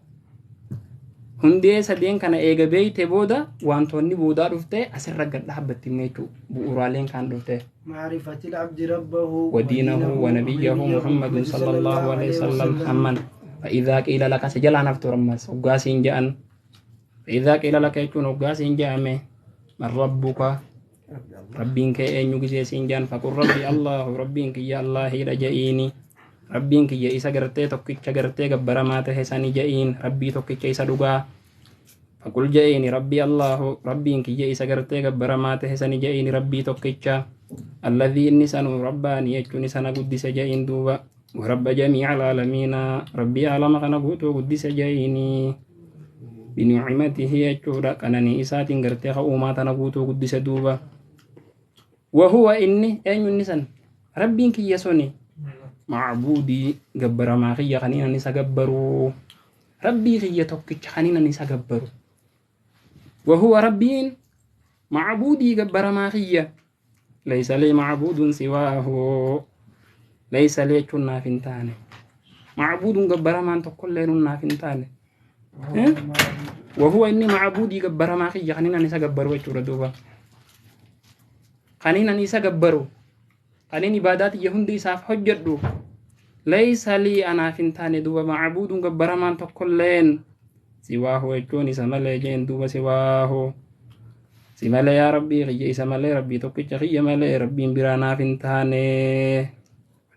[SPEAKER 1] hundee sadeen kana eega beeyte booda wantoonni boodaa dhufte asirra gad dhaabbatte jechuudha bu'uuraaleen kan dhufte.
[SPEAKER 2] معرفة العبد ربه
[SPEAKER 1] ودينه ونبيه محمد صلى الله عليه وسلم حمن. فإذا قيل لك سجل نفت رمس وقاسين جاءن. فإذا قيل لك يكون وقاسين جاء من ربك ربك أن يجزي جان فقل ربي الله ربك يا الله رجئيني ربك يا إسا غرتي توكيتش غرتي غبر ما تهساني جئين ربي توكيتش إسا دوغا فقل جئيني ربي الله ربك يا إسا غرتي غبر ما تهساني جئيني ربي توكيتش الذي إني سنو رباني يجوني سنة قدس جئين دوبا ورب جميع العالمين ربي عالم خنقوتو قدس جئيني بنعمته يجورا كانني إساتين غرتي خؤما تنقوتو قدس دوبا وهو إني أين النسان ربي كي يسوني معبودي جبر ما خي خنينا نسا جبرو ربي خي توكيتش خنينا نسا جبرو وهو ربي معبودي جبر ما خي ليس لي معبود سواه ليس لي كنا فنتاني معبود جبر ما أنت كل فنتاني وهو إني معبودي جبر ما خي خنينا نسا جبرو يجورا خلينا نيسا جبرو خليني عبادات يهندي ساف حجدو ليس لي أنا فنتاني دوبا معبود جبر ما تقولين سواه يكون سمالي جين دوبا سواه سمالي يا ربي غي سمالي ربي توكي غي مالي ربي برانا فنتاني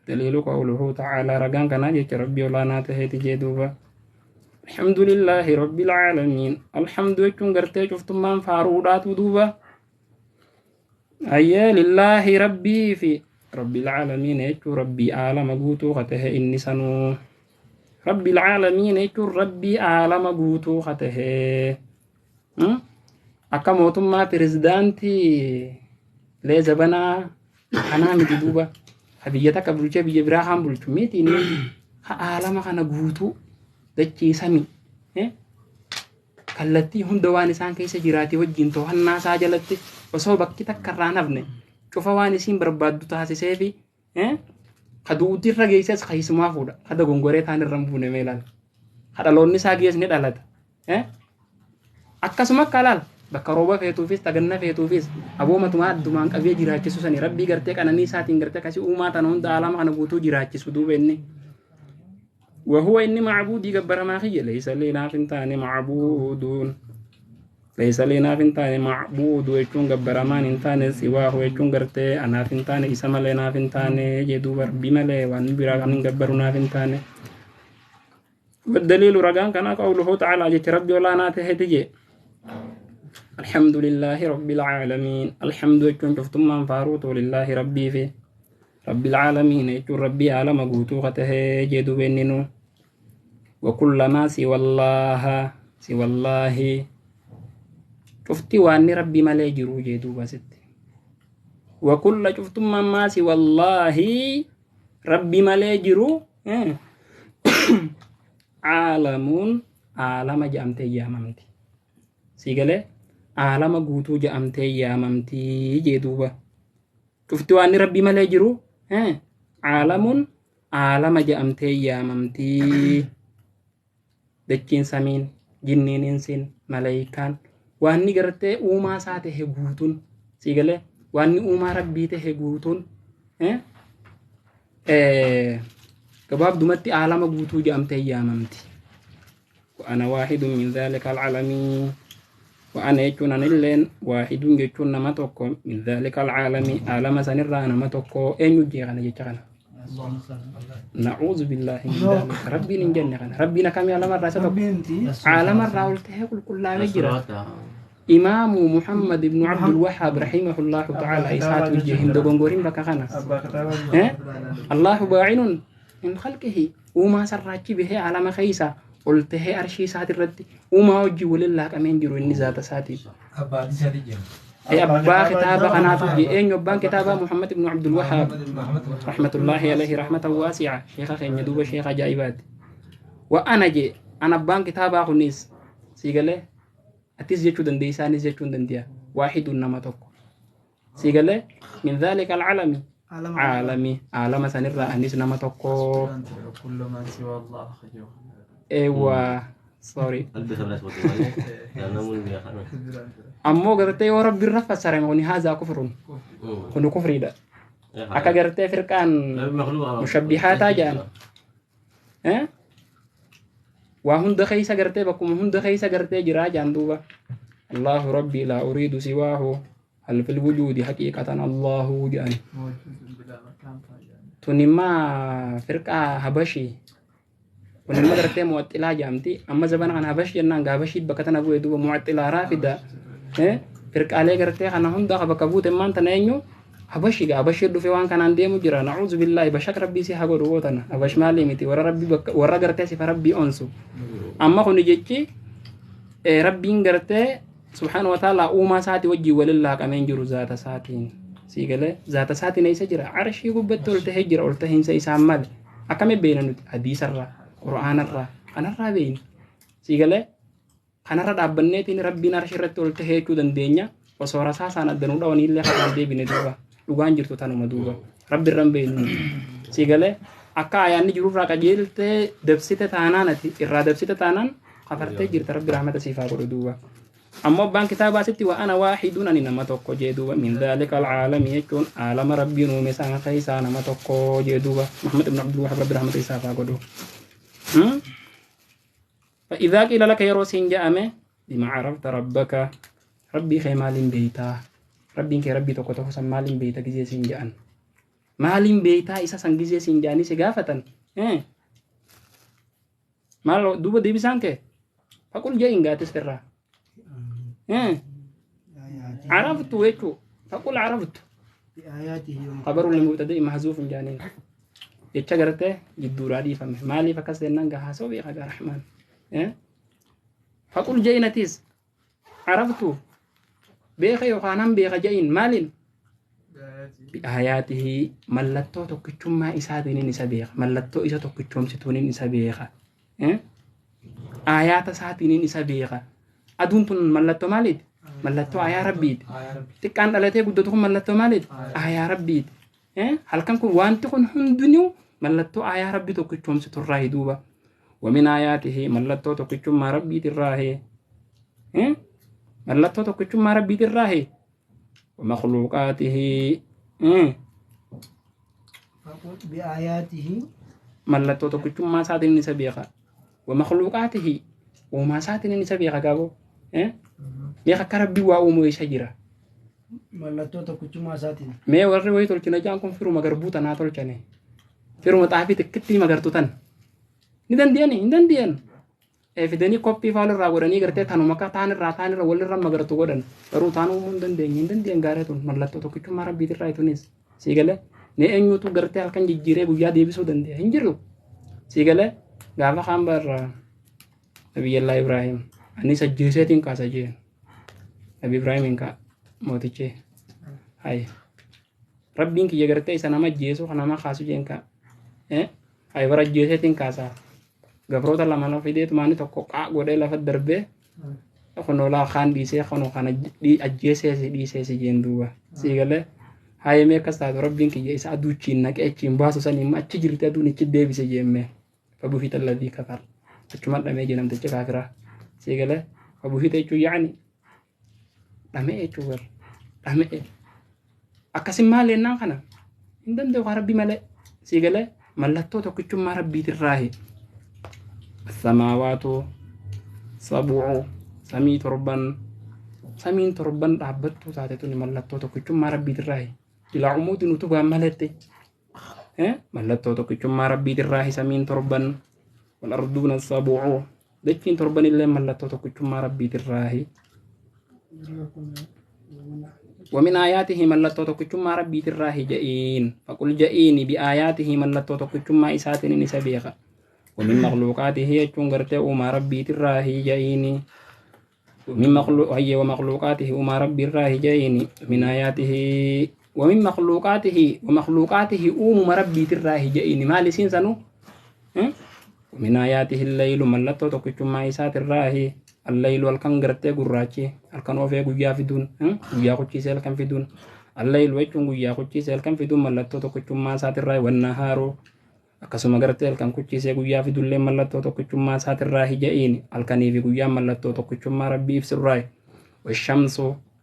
[SPEAKER 1] دليل قوله تعالى رجان كان جيك ربي ولا ناته تجي دوبا الحمد لله رب العالمين الحمد يكون غرتي شفتم ما فارودات دوبا أيه لله ربي في رب العالمين يجو ربي عالم قوتو خته إني سنو رب العالمين يجو ربي عالم قوتو خته أكا موتما بريزدانتي لزبنا أنا مدوبة هبيتك بلوچة بيجبراهم بلوچ ميتيني عالم خنا قوتو دتشي سمي kallattii hunda waan isaan keessa jiraate wajjin to'annaa isaa jalatti osoo bakki takka irraa hafne cufa waan isiin barbaaddu taasisee fi ka duuti irra geesses ka isumaa fuudha ka dogongoree taan irra hin buune mee ilaala ka dhaloonni isaa gees ni dhalata akkasuma akka ilaala bakka rooba feetuufis taganna feetuufis aboomatumaa addumaan qabee jiraachisu sani rabbii gartee qananii isaatiin gartee akkasii uumaa tana hunda alama kana guutuu jiraachisu duuba inni. وهو إني معبودي جبر ما خي ليس لي نافنتاني معبود ليس لي نافنتاني معبود ويكون جبر ما ننتاني سواه ويكون قرتي أنا فنتاني إسما لي نافنتاني جدو ربي ملي وأن برا أن جبر نافنتاني والدليل رجان كان قوله تعالى جت ربي ولا ناته تجي الحمد لله رب العالمين الحمد يكون شفتم من فاروت لله ربي في رب العالمين يكون ربي عالم قوتو خته جدو بيننو وكل ما سوى الله سوى الله شفتي واني ربي ما لا يجرو جدو بست وكل شفتم ما سوى الله ربي ما لا يجرو عالمون عالم جامتي ياممتي سيقله عالم قوتو جامتي ياممتي جدو شفتي واني ربي ما لا يجرو عالم عالم جامتي ياممتي دكين سمين جنين إنسين ملايكان واني قرتي وما ساته غوتون سيقله واني وما ربيته غوتون كباب دمتي عالم غوتو جامتي ياممتي وأنا واحد من ذلك العالمين وأنا يكون اللين واحد يكون ما توكو من ذلك العالم عالم سنرى أنا ما توكو أين يجي غنا يجي نعوذ بالله من ذلك ربي نجن غنا ربي نكمل عالم الرأس عالم الراول تهكل كل مجرى إمام محمد بن عبد الوهاب رحمه الله تعالى إسحاق وجههم دغونغورين بك غنا الله باعن من خلقه وما سراتي به على خيسا قلت هي أرشي ساعة الرد وما وجي ولله كمين جرو إني ذات ساتي أبا كتابة قناة إن يبان كتابة محمد بن عبد الوهاب رحمة الله عليه رحمة واسعة شيخ خين يدوب شيخ جايبات وأنا جي أنا بان كتابة خنيس سيقله أتيز جتشو دندي ساني جتشو دنديا واحد نما توكو سيقله من ذلك العالم عالمي عالم سنرى أنيس نما توكو
[SPEAKER 4] كل من سوى الله خير
[SPEAKER 1] ايوه سوري امو قرتي ورب الرفع سرم وني هذا كفر كن كفر ده Akka gartee firqaan mushabbihaataa jedhan. Waa hunda keessa gartee bakkuma hunda keessa gartee jiraa jedhan duuba. Allahu rabbi laa uriidu siwaahu hal fil wujuudi haqiiqatan Allahu jedhan.
[SPEAKER 4] موجود بلا مكان فاجأة.
[SPEAKER 1] Tun immaa firqaa Habashii. Kun immoo gartee mu'axxilaa jedhamti. Amma zabana kana Habash jennaan gaa Habashiit bakka tana bu'e duuba mu'axxilaa raafida. Firqaalee gartee kana hunda ka bakka buute immaan tana eenyu? Habashi gaa Habashii dhufe waan kanaan deemu jira. Na'uuzu billaahi bashaq rabbii si haa godhu gootana. Habash maalii miti warra rabbii bakka warra gartee sifa rabbii onsu. Amma kuni jechi rabbiin gartee subhaana wa ta'ala uumaa isaatii wajjin waliin laaqamee jiru zaata isaatiin. Sii galee zaata isaatiin eessa jira? Arshii gubbatti ol tahee jira ol tahiinsa isaan male. Akkamiin beekna nuti? Hadiisarraa, Qur'aanarraa, kanarraa beekna. Sii galee kanarra dhaabbanneetiin rabbiin arshii irratti ol tahee jechuu dandeenya. Osoo rasaasaan addanuu dhawanii illee karaan deebine duuba. Dhugaan jirtu tanuma duuba. Rabbi irra hin beeknu. Sii galee akka ayaanni jirurraa qajeeltee dabsite taanaan ati irraa dabsite taanaan kafartee jirta rabbi rahmata siif haa godhu duuba. Ammoo abbaan kitaabaa asitti wa ana waahiduun ani nama tokko jee duuba min dhaalika alcaalami jechuun aalama rabbiin uume sana keessaa nama tokko jee duuba Muhammad ibn Abdul Wahab rabbi rahmata isaaf haa godhu. فإذا قيل لك yeroo siin jedhame بما عرفت ربك rabbii kee maaliin beeytaa rabbiin kee rabbii tokko tokko san maaliin beeyta gizee siin jedhan maaliin beeytaa isa san gizee siin jedhanii si gaafatan maal duuba deebisaan kee فقل je'in gaatis irraa عرفت jechuu فقل عرفت
[SPEAKER 2] بآياته
[SPEAKER 1] خبر للمبتدئ محذوف jaaniin jecha gartee jidduudhaa dhiifame maaliif akkas jennaan gaa haasoo beeka gaa rahmaan فقل je'inatis عرفت beeka yookaan han beeka je'in maaliin
[SPEAKER 4] بآياته
[SPEAKER 1] بآياته mallattoo tokkichummaa isaatiinin isa beeka mallattoo isa tokkichoomsituuniin isa beeka aayaata isaatiinin isa beeka aduun tun mallattoo maaliiti mallattoo aayaa rabbiiti
[SPEAKER 4] آية ربي
[SPEAKER 1] xiqqaan dhalatee guddatu kun mallattoo maaliiti aayaa rabbiiti halkan kun wanti kun hundinuu mallattoo aayaa rabbii tokkichoomsiturraahi duuba ومن آياته mallattoo tokkichummaa rabbiitirraahi mallattoo tokkichummaa rabbiitirraahi ومخلوقاته
[SPEAKER 2] فقل بآياته
[SPEAKER 1] mallattoo tokkichummaa isaatiin isa beeka ومخلوقاته uumaa isaatiin isa beeka gaaboo beeka akka rabbii waa uumuu isa jira
[SPEAKER 2] mallattoo tokkichummaa isaatiin
[SPEAKER 1] mee warri wayii tolchina jaan kun firuma garbuu tanaa tolchane firuma xaafii xiqqittii magartu tan ni danda'ani hin danda'an fidanii koppii faal irraa godhanii gartee tanuma akka taan irraa taan irra walirra magartu godhan garuu taan uumuu hin dandeenye hin danda'an gaaree tun mallattoo tokkichummaa rabbiitirraa tunis sii galee mee eenyutu gartee halkan jijjiiree guyyaa deebisuu danda'a hin jiru sii galee gaafa kaan barra nabiyyallaa Ibraahim anis ajjeeseetiin kaasa jeen nabi Ibraahim hin kaa mootichee hay rabbiin kiyya gartee isa nama ajjeesu kan nama kaasu jeen kaa hay bara ajjeeseetiin kaasaa gabroota lama lafa fideetu maani tokko qaa godhee lafa darbee kunoo laa kaan dhiisee kunoo kana ajjeeseesi dhiiseesi jeen duuba sii galee haayee mee akkas taatu rabbiin kiyya isa aduuchiin naqee achiin baasu sanii immoo achi jirti aduun ichi deebise jeemmee فبهت الذي كفر achuma dhamee jee namtichi kaafiraa sii galee فبهت jechuun yaani dhamee jechuu bar dhamee akkasin maal jennaan kana hin danda'u kaa rabbi malee sii galee mallattoo tokkichummaa rabbiitirraahi السماوات سبع samii torban samiin torban dhaabbattuu taate tuni mallattoo tokkichummaa rabbiitirraahi ilaa umuutiin utubaan malette mallattoo tokkichummaa rabbiitirraahi samiin torban والأرضون السبع dachiin torban illee mallattoo tokkichummaa rabbiitirraahi ومن آياته mallattoo tokkichummaa rabbiitirraahi ja'iin فقل ja'iini بآياته mallattoo tokkichummaa isaatiin isa beeka ومن مخلوقاته jechuun gartee uumaa rabbiitirraahi ja'iini ومن مخلوق هي ومخلوقاته uumaa rabbiirraahi ja'iini من آياته ومن مخلوقاته ومخلوقاته uumuma rabbiitirraahi ja'iini maal isiin sanu ومن آياته الليل mallattoo tokkichummaa isaatirraahi الليل halkan gartee gurraachi halkan oofee guyyaa fiduun guyyaa kuchiisee halkan fiduun الليل jechuun guyyaa kuchiisee halkan fiduun mallattoo tokkichummaa isaatirraahi والنهار akkasuma gartee halkan kuchiisee guyyaa fidullee mallattoo tokkichummaa isaatirraahi ja'iin halkanii fi guyyaan mallattoo tokkichummaa rabbii ibsurraahi والشمس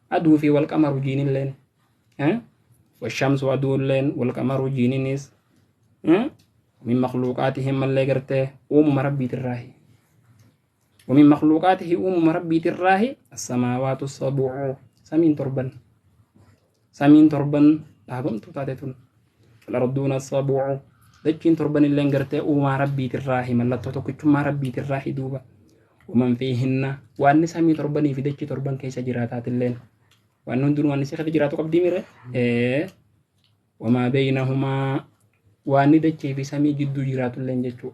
[SPEAKER 1] aduu fi والقمر jiinilleen والشمس aduulleen والقمر jiininis من مخلوقاته mallee gartee uumuma rabbiitirraahi ومن مخلوقاته uumuma rabbiitirraahi السماوات السبع samiin torban samiin torban dhaabamtuu taate tun الأرضون السبع dachiin torban illeen gartee uumaa rabbiitirraahi mallattoo tokkichummaa rabbiitirraahi duuba ومن فيهن waan samii torbanii fi dachii torban keessa jiraataatilleen waan hundinuu waan isii keessa jiraatu qabdii mire وما بينهما waan dachee fi samii jidduu jiraatulleen jechuu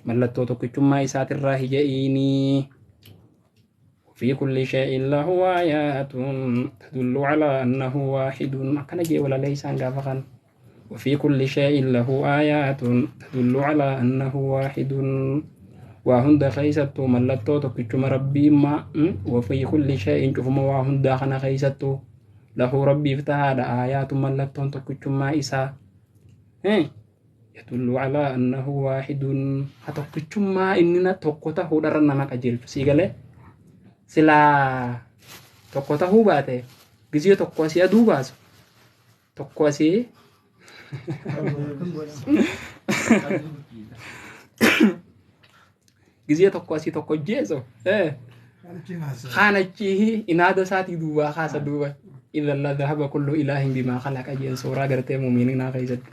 [SPEAKER 1] mallattoo tokkichummaa isaatirraa hija'iinii في كل شيء له آيات تدل على أنه واحد كان جي ولا ليس عن وفي كل شيء له آيات تدل على أنه واحد وهند خيستو ملتو تكتشم ربي ما وفي كل شيء شوف ما وهند خنا خيستو له ربي افتح آيات ملتو تكتشم ما إسا يدل على أنه واحد هتكتشم ما إننا تقطه درنا ما كجيل سيجله سلا تقطه باته جزية تقوسي أدوباس تقوسي ጊዜ tokko asii tokko jeeso kaanachi inaada isaatii duubaa kaasa duuba idhan la dhahaba kullu ilaahin bimaa khalaqa jeen suuraa gartee mu'mininaa keessatti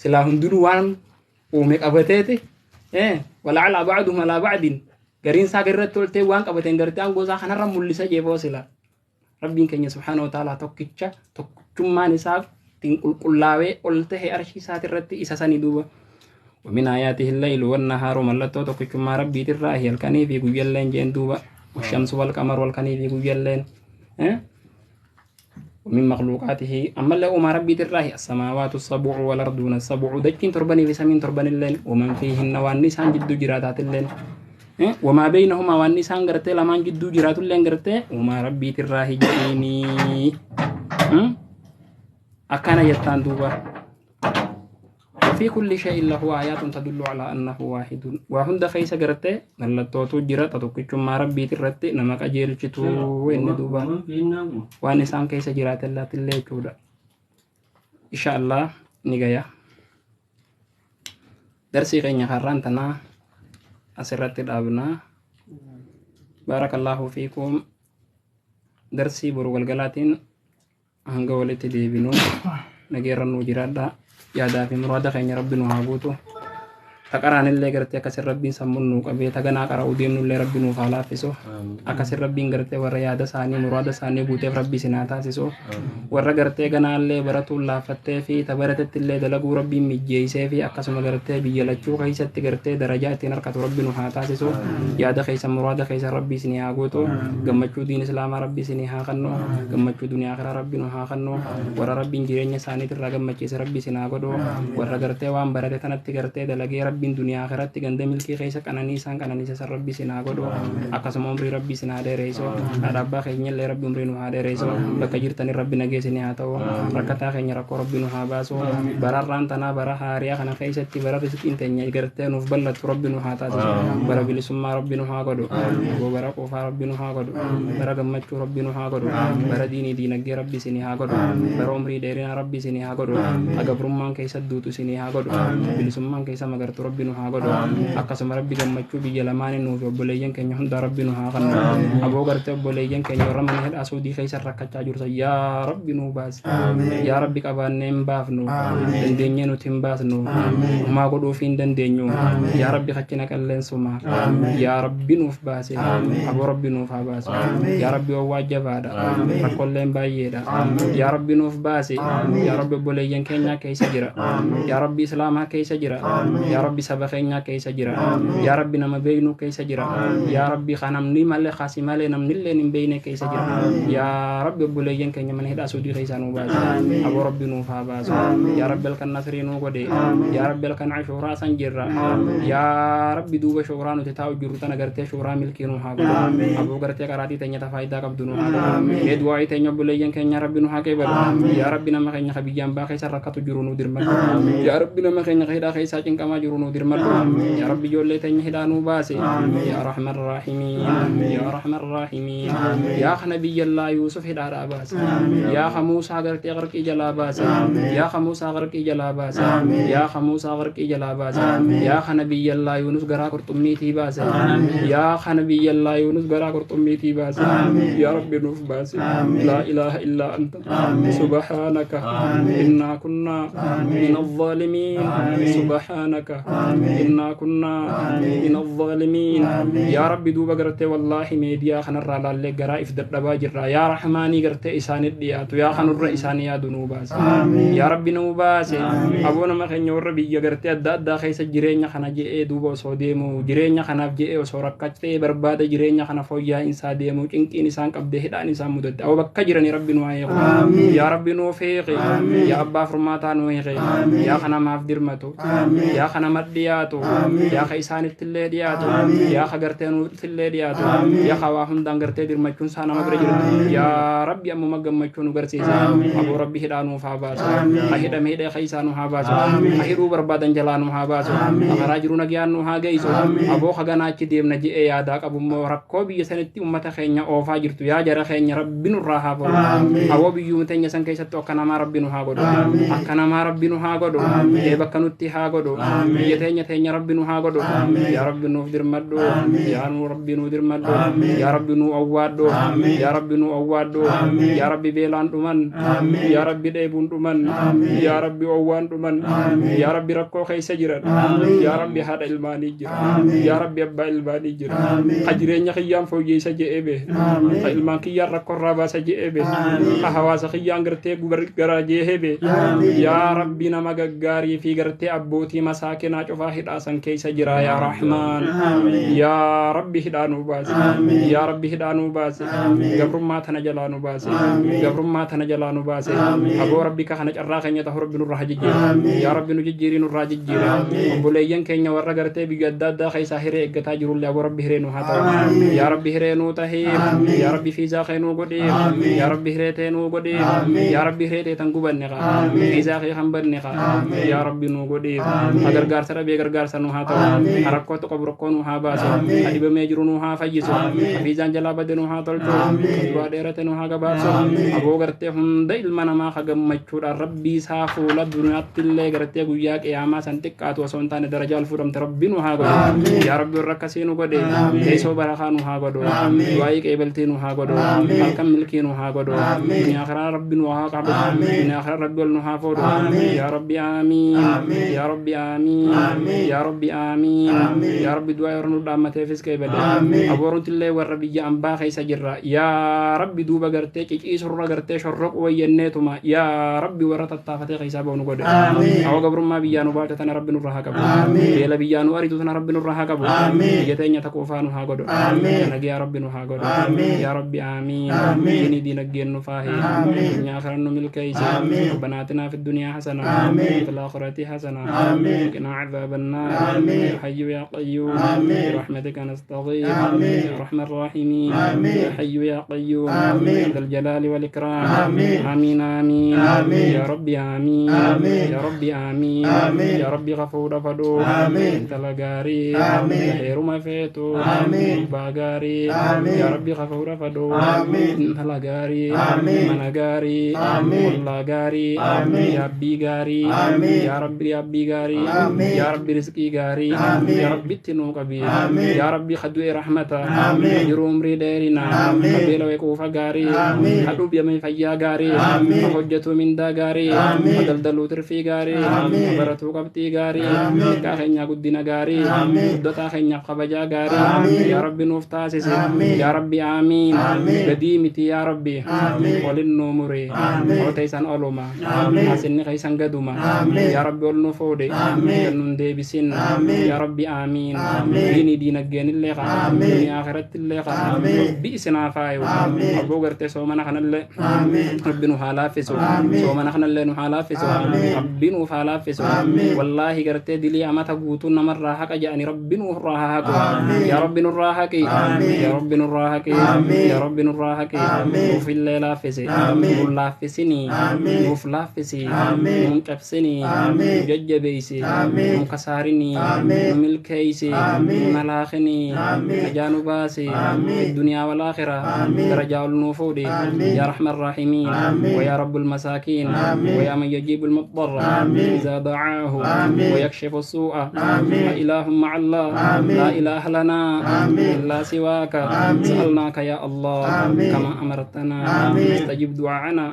[SPEAKER 1] silaa hundinuu waan uume qabateeti walacalaa bacduhum alaa bacdin gariin isaa irratti toltee waan qabateen gartee aangoo isaa kanarra mul'isa jeeboo silaa rabbiin keenya subhaana wa ta'aalaa tokkicha tokkichummaan isaa ittiin qulqullaawee ol tahe arshii isaatirratti isa sanii duuba ومن آياته الليل والنهار ملتو تكچما ربي تراهي الكني في غيلين جين دوبا والشمس والقمر والكني في غيلين ومن مخلوقاته أما اللي أما ربي تراهي السماوات السبع والأرضون السبع دجين تربني في سمين تربن الليل ومن فيهن والنسان جد جراتات الليل وما بينهما والنسان غرتي لمان جد جرات الليل غرتي وما ربي تراهي جيني أكان يتان دوبا في كل شيء له آيات تدل على أنه واحد وهند خيس قرته ملتوتو جرا تتوكيشما ربي ترتي نما قجيلچتو وين دوبا وان سان كيس جرات الله تلي چودا إن شاء الله نيغيا درسي كينيا خران تنا أسرت الأبنا بارك الله فيكم درسي بروغلغلاتين هنگا ولتي ديبينو نغيرنو جرادا yaadaa fi muraada keenya rabbi nu haa guutu taqaraan illee gartee akkasin rabbiin sammuun nuu qabee taganaa qara'uu deemnu illee rabbi nuuf haa laaffisu akkasin rabbiin gartee warra yaada isaanii muraada isaanii guuteef rabbi isin haa taasisu warra gartee ganaa illee baratuun laaffattee fi tabaratetti illee dalaguu rabbiin mijjeessee fi akkasuma gartee biyya lachuu keessatti gartee darajaa ittiin harkatu rabbi nu haa taasisu yaada keessa muraada keessa rabbi isin haa guutu gammachuu diin islaamaa rabbi isin haa kennu gammachuu duniyaa akhiraa rabbi nu haa kennu warra rabbiin jireenya isaaniitirraa gammachiise rabbi isin haa godhu warra gartee waan barate tanatti gartee dalagee rabbiin duniyaa akhiratti ganda milkii keessa qananiisaan qananiisa san rabbi isin haa godhu akkasuma umrii rabbi isin haa dheereessu haadha abbaa keenya illee rabbi umrii nu haa dheereessu bakka jirtanii rabbi nageessini haa ta'u rakkataa keenya rakkoo rabbi nu haa baasu bararraan tanaa bara haariyaa kana keessatti bara riskiin teenya gartee nuuf bal'attu rabbi nu haa taasisu bara bilisummaa rabbi nu haa godhu bara quufaa rabbi nu haa godhu bara gammachuu rabbi nu haa godhu bara diinii diinagdee rabbi isin haa godhu bara umrii dheerinaa rabbi isin haa godhu agabrummaan keessa duutu isin haa godhu bilisummaan keessa magartu rabbi nu haa godhu akkasuma rabbi gammachuu biyya lamaanii nuuf obboleeyyan keenya hunda rabbi nu haa kennu aboo gartee obboleeyyan keenya warra mana hidhaa suudii keessa rakkachaa jirtu yaa rabbi nuu baasi yaa rabbi qabaannee hin baafnu dandeenyee nuti hin baasnu homaa godhuuf hin dandeenyu yaa rabbi kachina qilleensuma yaa rabbi nuuf baase aboo rabbi nuuf haa baasu yaa rabbi owwaa jabaadha rakkoolleen baay'eedha yaa rabbi nuuf baase yaa rabbi obboleeyyan keenya keessa jira yaa rabbi islaamaa keessa jira yaa rabbi saba keenya keessa jira yaa rabbi nama beeynu keessa jira yaa rabbi kanamni malee kaasi malee namni illee hin beeyne keessa jira yaa rabbi obboleeyyan keenya mana hidhaa suudii keessaa nuu baase aboo rabbi nuuf haa baasu yaa rabbi halkan nasrii nuu godhe yaa rabbi halkan ashuuraa san jirra yaa rabbi duuba shuuraa nuti taa'u jirru tana gartee shuuraa milkii nuu haa godhu aboo gartee qaraatii teenya ta faayidaa qabdu nuu haa godhu mee du'aa'ii teenya obboleeyyan keenya rabbi nu haa qeebalu yaa rabbi nama keenya ka biyyaan baa keessa rakkatu jiru nuu dirmatu yaa rabbi nama keenya ka hidhaa keessaa cinqamaa jiru nuu dirmadhu yaa rabbi ijoollee teenya hidhaa nuu baase yaa rahman raahimiin yaa rahman raahimiin yaa kana biyyallaa Yuusuf hidhaadhaa baase yaa ka Muusaa gartee qarqii jalaa baase yaa ka Muusaa qarqii jalaa baase yaa ka Muusaa qarqii jalaa baase yaa kana biyyallaa Yuunus garaa qurxummiitii baase yaa kana biyyallaa Yuunus garaa qurxummiitii baase yaa rabbi nuuf baase laa ilaaha illaa anta subhaanaka innaa kunnaa min الظالمين سبحانك إنا كنا من الظالمين يا ربي دوبا قرتي والله ميديا خنرا لالي قرا إفدر دبا يا رحماني قرتي إسان الديات يا خنر إسان يا دنوباس يا ربي نوباس أبونا ما خن يور بي قرتي أدا أدا خيس جيرين خنا جي دوبا سو ديمو جيرين خنا جي سو ركاتي برباد جيرين خنا فويا إنسان ديمو إنك إنسان قبده هدان إنسان مدد أو بكا جيراني ربي نوعيه يا ربي نوفيقي يا أبا فرماتا نويقي يا خنا maaf dirmatu yaa kana mad dhiyaatu yaa ka isaanitti illee dhiyaatu yaa ka gartee nutti illee dhiyaatu yaa ka waa hundaan gartee dirmachuun isaa nama bira jirtu yaa rabbi ammuma gammachuu nu garsiisa aboo rabbi hidhaa nuuf haa baasu ka hidhame hidhee ka isaa nu haa baasu ka hidhuu barbaadan jalaa nu haa baasu ka karaa jiru nagaan nu haa geessu aboo ka ganaachi deemna je'ee yaadaa qabummoo rakkoo biyya sanitti ummata keenya oofaa jirtu yaa jara keenya rabbi nurraa haa godhu aboo biyyuma teenya san keessattu akka namaa rabbi nu haa godhu akka namaa rabbi nu haa godhu bakka nutti haa godhu biyya teenya teenya rabbi nu haa godhu yaa rabbi nuuf dirmadhu yaa nu rabbi nu dirmadhu yaa rabbi nu awwaadhu yaa rabbi nu awwaadhu yaa rabbi beelaan dhuman yaa rabbi dheebuun dhuman yaa rabbi owwaan dhuman yaa rabbi rakkoo keessa jiran yaa rabbi haadha ilmaanii jira yaa rabbi abbaa ilmaanii jira ka jireenya kiyyaan fooyyeessa je'ee bee ka ilmaan kiyyaan rakkoorraa baasa je'ee bee ka hawaasa kiyyaan gartee garaa jeehee bee yaa rabbi nama gaggaarii fi gartee abbootii masaakinaa cufaa hidhaasan keessa jira yaa rahmaan yaa rabbi hidhaa nuu baase yaa rabbi hidhaa nuu baase gabrummaa tana jalaa nu baase gabrummaa tana jalaa nu baase aboo rabbi ka kana carraa keenya tahu rabbi nurraa jijjiira yaa rabbi nu jijjiiri nurraa jijjiira obboleeyyan keenya warra gartee biyya adda addaa keessaa hiree eeggataa jirullee aboo rabbi hiree nu haa ta'u yaa rabbi hiree nuu tahee yaa rabbi fiizaa kee nuu godhee yaa rabbi hiree tee nuu godhee yaa rabbi hiree tee tan gubanne qaa fiizaa kee kan banne qaa yaa rabbi nu godhee ha gargaarsa dhabee gargaarsa nu haa ta'u ha rakkootu qabu rakkoo nu haa baasu ha dhibamee jiru nu haa fayyisu ha fiizaan jalaa bade nu haa tolchu ha du'aa dheerate nu haa gabaabsu aboo gartee hunda ilma namaa ka gammachuudhaan rabbii isaa fuula duniyaatti illee gartee guyyaa qiyaamaa san xiqqaatu osoo hin taane darajaa ol fuudhamte rabbi nu haa godhu yaa rabbi warra akkasii nu godhe teessoo barakaa nu haa godhu du'aayii qeebaltii nu haa godhu halkan milkii nu haa godhu duniyaa karaa rabbi nu haa qabu duniyaa karaa rabbi ol nu haa fuudhu yaa rabbi aamiin يا ربي آمين يا ربي آمين يا ربي دعاء ورنو دامته فيس كيبل أبورنت الله والربي أنبا خيس جرا يا ربي دوبا غرتي كيس رورا غرتي شرق وينيتما يا ربي ورت الطافته خيس بونو غد أو قبر ما بيانو بالتنا ربي نورها قبو بيلا بيانو أريدتنا ربي نورها قبو يتين تكوفانو ها غد نجي يا ربي نوها غد يا ربي آمين ديني دينك جن فاهي دنيا آخرة نملكيس ربنا آتنا في الدنيا حسنة وفي الآخرة حسنة وقنا عذاب النار يا حي يا قيوم برحمتك نستغيث يا أرحم الراحمين يا حي يا قيوم ذا الجلال والإكرام آمين آمين يا ربي آمين يا ربي آمين يا ربي غفور فدو أنت لغاري خير ما فيتو باغاري يا ربي غفور فدو أنت لغاري منغاري والله غاري يا أبي غاري يا ربي يا أبي غاري يا ربي رزقي غاري يا ربي تنو قبي يا ربي خدوي رحمته جرو عمري ديرنا قبيل ويقوف غاري حدوب يمي فيا غاري حجته من دا غاري دلدلو ترفي غاري برتو قبتي غاري كاخنيا قدنا غاري دتا خنيا خبجا غاري يا ربي نوفتاسس يا ربي آمين قديمتي يا ربي وللنومري وتيسان أولوما حسني خيسان قدوما يا ربي ولنفودي جنون ديبسين يا ربي آمين ديني دينك جين اللي قا دنيا آخرت اللي قا ربي إسنا فايو أبو غرتي سومنا خنا اللي ربي نوها لافسو سومنا خنا اللي نوها لافسو ربي نوها لافسو والله غرتي دلي أما تقوتون مرة حق جاني ربي نوها حق يا ربي نوها حق يا ربي نوها حق يا ربي نوها حق وفي اللي لافسي ولافسني وفلافسي ونكفسني ججبيسي Nu kasaarini. Nu milkeeysi. Nu malaakini. Najaa nu baasi. Fi duniyaa wal aakhira. Darajaa ol nuu fuudhi. Yaa rahman raahimiin. ويا رب المساكين. ويا من يجيب المضطر إذا دعاه ويكشف السوء. إله مع الله. لا إله لنا إلا سواك. سألناك يا الله كما أمرتنا. استجب دعاءنا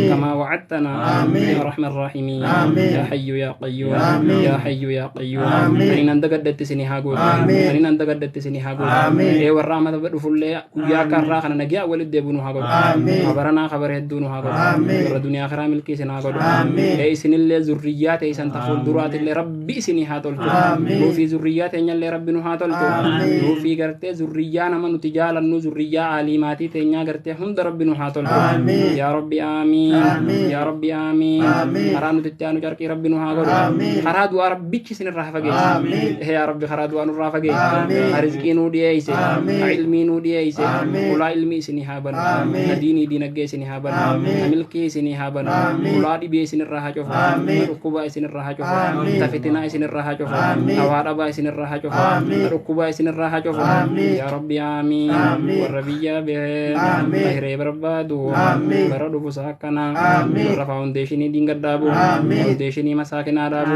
[SPEAKER 1] كما وعدتنا يا رحم الراحمين. يا حي يا قيوم. يا حي يا قيوم. أنين أندقدت سني هاقول. أنين أندقدت سني هاقول. إيه والرحمة بدفل يا كراخنا نجيا ولد يبنو هاقول. خبرنا خبر هدونو هاقول. ورا دنيا آخرة ملكي سناقول. إيه سن اللي ذريات إيه سنتفول درات اللي ربي سني هاتولتو. لو في ذريات إن اللي ربي نهاتولتو. لو في قرتي ذريانا من تجال النو ذرية عالماتي تنيا قرتي هم ربي نهاتولتو. يا ربي آمين. يا ربي آمين. خرانو تتانو جركي ربي نهاقول. خرادو ربي سن الرافقين. يا ربي خرادو أن الرافقين. رزقي نودي أيسي. علمي نودي أيسي. ولا علمي سني هابن. ديني دينك سني هابن. ملكي سني هابن. ولا دبي سن الراحة شوفا. ركوبا سن الراحة شوفا. تفتنا سن الراحة شوفا. أواربا سن الراحة شوفا. ركوبا سن الراحة شوفا. يا ربي آمين. والربيع به. غير بربادو. برادو بساكنا. والفاونديشن دين قدابو. فاونديشن مساكن آدابو.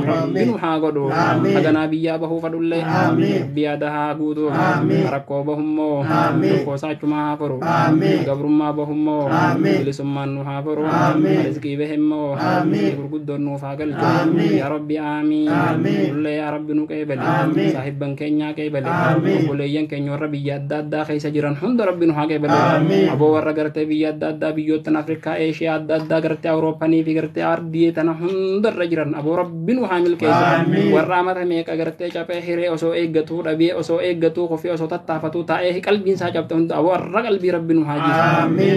[SPEAKER 1] ربي نحاقدو. أغنى بيا بهو فدولي. ربي أدها قودو. ركوبهم مو. ركوسا چما هافرو. قبرما بهم مو. بلسمان نحافرو. رزقي بهم مو. غرغدون نوفاقل. يا ربي آمين. قل يا ربي نقبل. صاحب كينيا قبل. وبوليان كينيا ربي يدادا خيس جيران هند ربي نحاقبل. أبو ورا غرتي بيدادا بيوتن أفريقيا إيشيا دادا غرتي أوروبا ني في غرتي أرضي تنا هند رجران أبو ربي نحامل كيس ورا ميك غرتي چاپه هيري أسو إيجتو ربي أسو إيجتو خفي أسو تتافتو تأه قلبي إنسان چاپته هند أبو ورا قلبي ربي نحاجي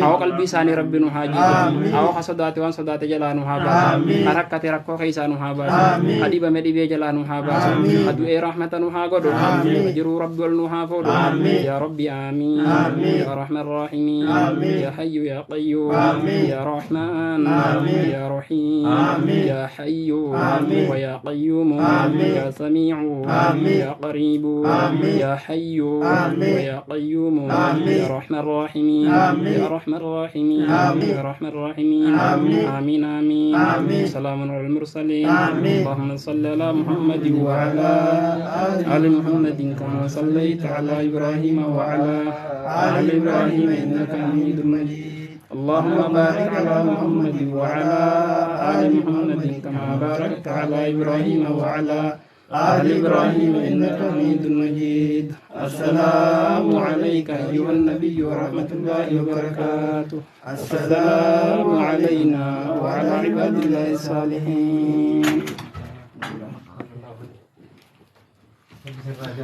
[SPEAKER 1] أو قلبي ساني ربي نحاجي أو خصداتي وان صداتي جلا نحابا حركتي ركو خيسا نحابا أديب مدي جلا نحابا أدو إيه رحمة نحاغدو أجرو رب النحافودو يا ربي آمين. يا رحمن الراحمين. يا حي يا قيوم. يا رحمن. يا رحيم. يا حي ويا قيوم. يا سميع. يا قريب. يا حي ويا قيوم. يا رحمن الراحمين. يا رحمن الراحمين. يا رحمن الراحمين. آمين آمين. سلام على المرسلين. اللهم صل على محمد وعلى آل محمد كما صليت على إبراهيم وعلى آل إبراهيم إنك حميد مجيد. اللهم بارك على محمد وعلى آل محمد كما باركت على إبراهيم وعلى آل إبراهيم إنك حميد مجيد. السلام عليك أيها النبي ورحمة الله وبركاته. السلام علينا وعلى عباد الله الصالحين.